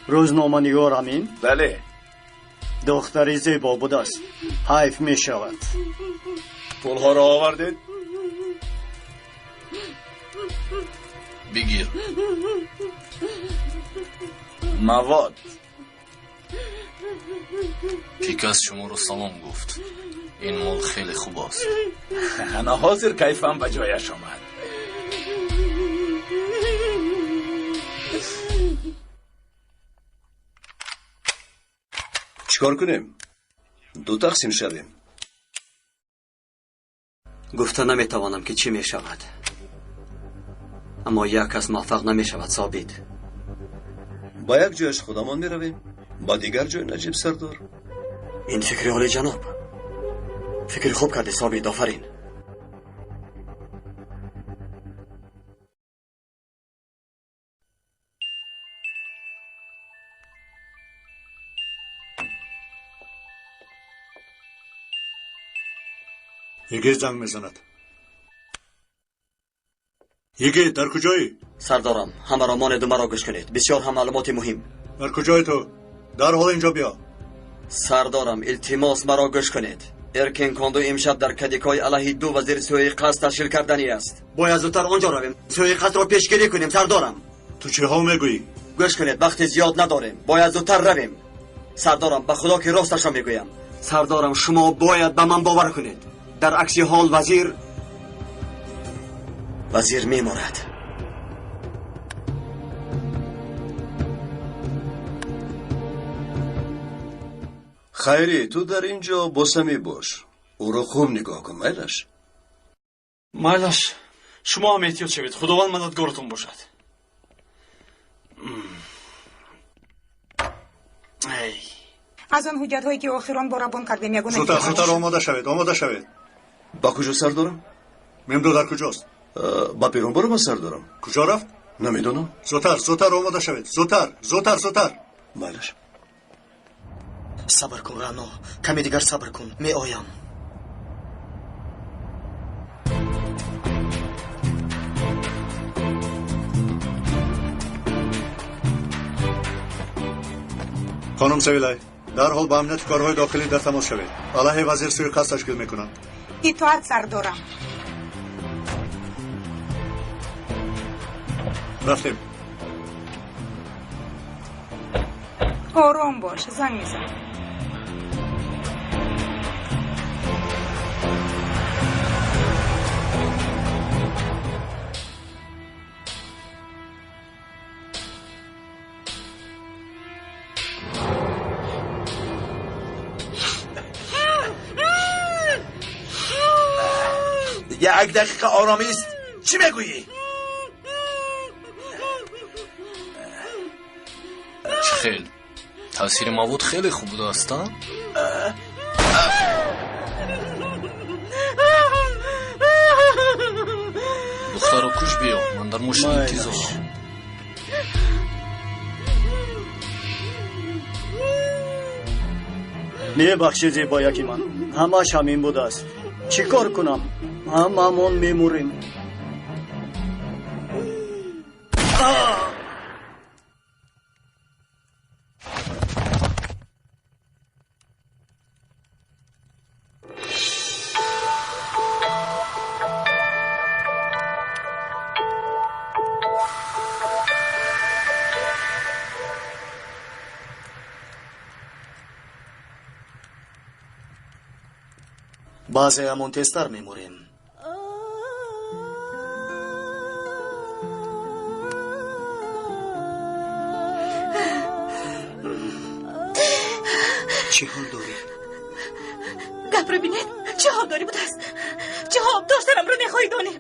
Рӯзноманигор Амин? Бале. Духтари зебо будааст. Ҳайф мешавад. Пулҳоро овардед? Бигир. Мавод. Пикас шуморо салом гуфт. Ин мол хеле хуб аст. Ана ҳозир кайфам ба ҷояш омад. Чӣ кор кунем? Ду тақсим шавем. Гуфта наметавонам ки чӣ мешавад. Аммо як кас муваффақ намешавад, Собит. Ба як ҷояш худамон меравем, ба дигар ҷой Наҷиб сардор. Ин фикри олӣ ҷаноб. Фикри хуб кардӣ, Собит, офарин. Йигит занг мезанад. Йигит, дар куҷоӣ? Сардорам, ҳамаро монеду маро гӯш кунед. Бисёр ҳам маълумоти муҳим. Дар куҷои ту? Дарҳол инҷо биё. Сардорам, илтимос маро гӯш кунед. Эркин Конду имшаб дар Кадикой алайҳи ду вазир суиқасд ташкил карданӣ аст. Бояд зудтар онҷо равем. Суиқасдро пешгирӣ кунем, сардорам. Ту чиҳо мегӯӣ? Гӯш кунед, вақти зиёд надорем. Бояд зудтар равем. Сардорам, ба худо ки росташро мегӯям. Сардорам, шумо бояд ба ман бовар кунед. Дар акси ҳол вазир мемонад. Хайрӣ, ту дар ин ҷо бо Самӣ бош. Ӯро хуб нигоҳ кун, майлаш? Майлаш, шумо ҳам эҳтиёт шавед. Худованд мададгоротон бошад. Аз он ҳуҷҷатҳое ки охирон бор равон кардем, ягона Зудтар, зудтар омода шавед, омода шавед. Ба куҷо сар дорам? Мемду дар куҷост? Ба берун барома сар дорам. Куҷо рафт? Намедонам. Зудтар, зудтар омода шавед. Зудтар, зудтар, зудтар. Майлаш. Сабр кун, Рано. Каме дигар сабр кун. Меоям. Хонум Севилай, дарҳол ба амнияти корҳои дохилӣ дар тамос шавед. Алайҳи вазир суиқасд ташкил мекунанд. Итоат, сардорам. Рафтем. Ором бош, занг мезанам. Як дақиқа оромист. Чӣ мегӯӣ? Чӣ хел? Таъсири мавод хеле хуб будааст, а? Духтарро куш биё, ман дар мошин интизорам. Мебахши зебояки ман, ҳамаш ҳамин будааст. Чӣ кор кунам? Ҳамамон мемурем. Баъзеамон тезтар мемурем. Чӣ ҳол дорӣ? Гапро бинед, чӣ ҳол дорӣ будааст? Чӣ ҳол доштанамро мехоҳӣ донӣ?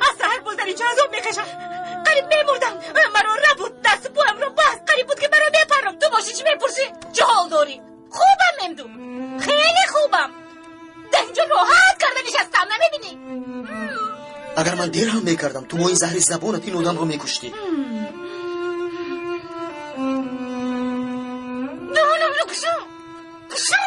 Аз саҳар боз дар инҷо азоб мекашам. Қариб мемурдам. Маро рабуд, дасту поямро баст. Қариб буд ки маро мепаррам. Ту бошӣ чӣ мепурсӣ? Чӣ ҳол дорӣ? Хубам, Мемду, хеле хубам. Дар инҷо роҳат карда нишастам, намебинӣ? Агар ман дер ҳам мекардам, ту бо ин заҳри забонат ин одамро мекуштӣ. Даҳонамро кушо, кушо.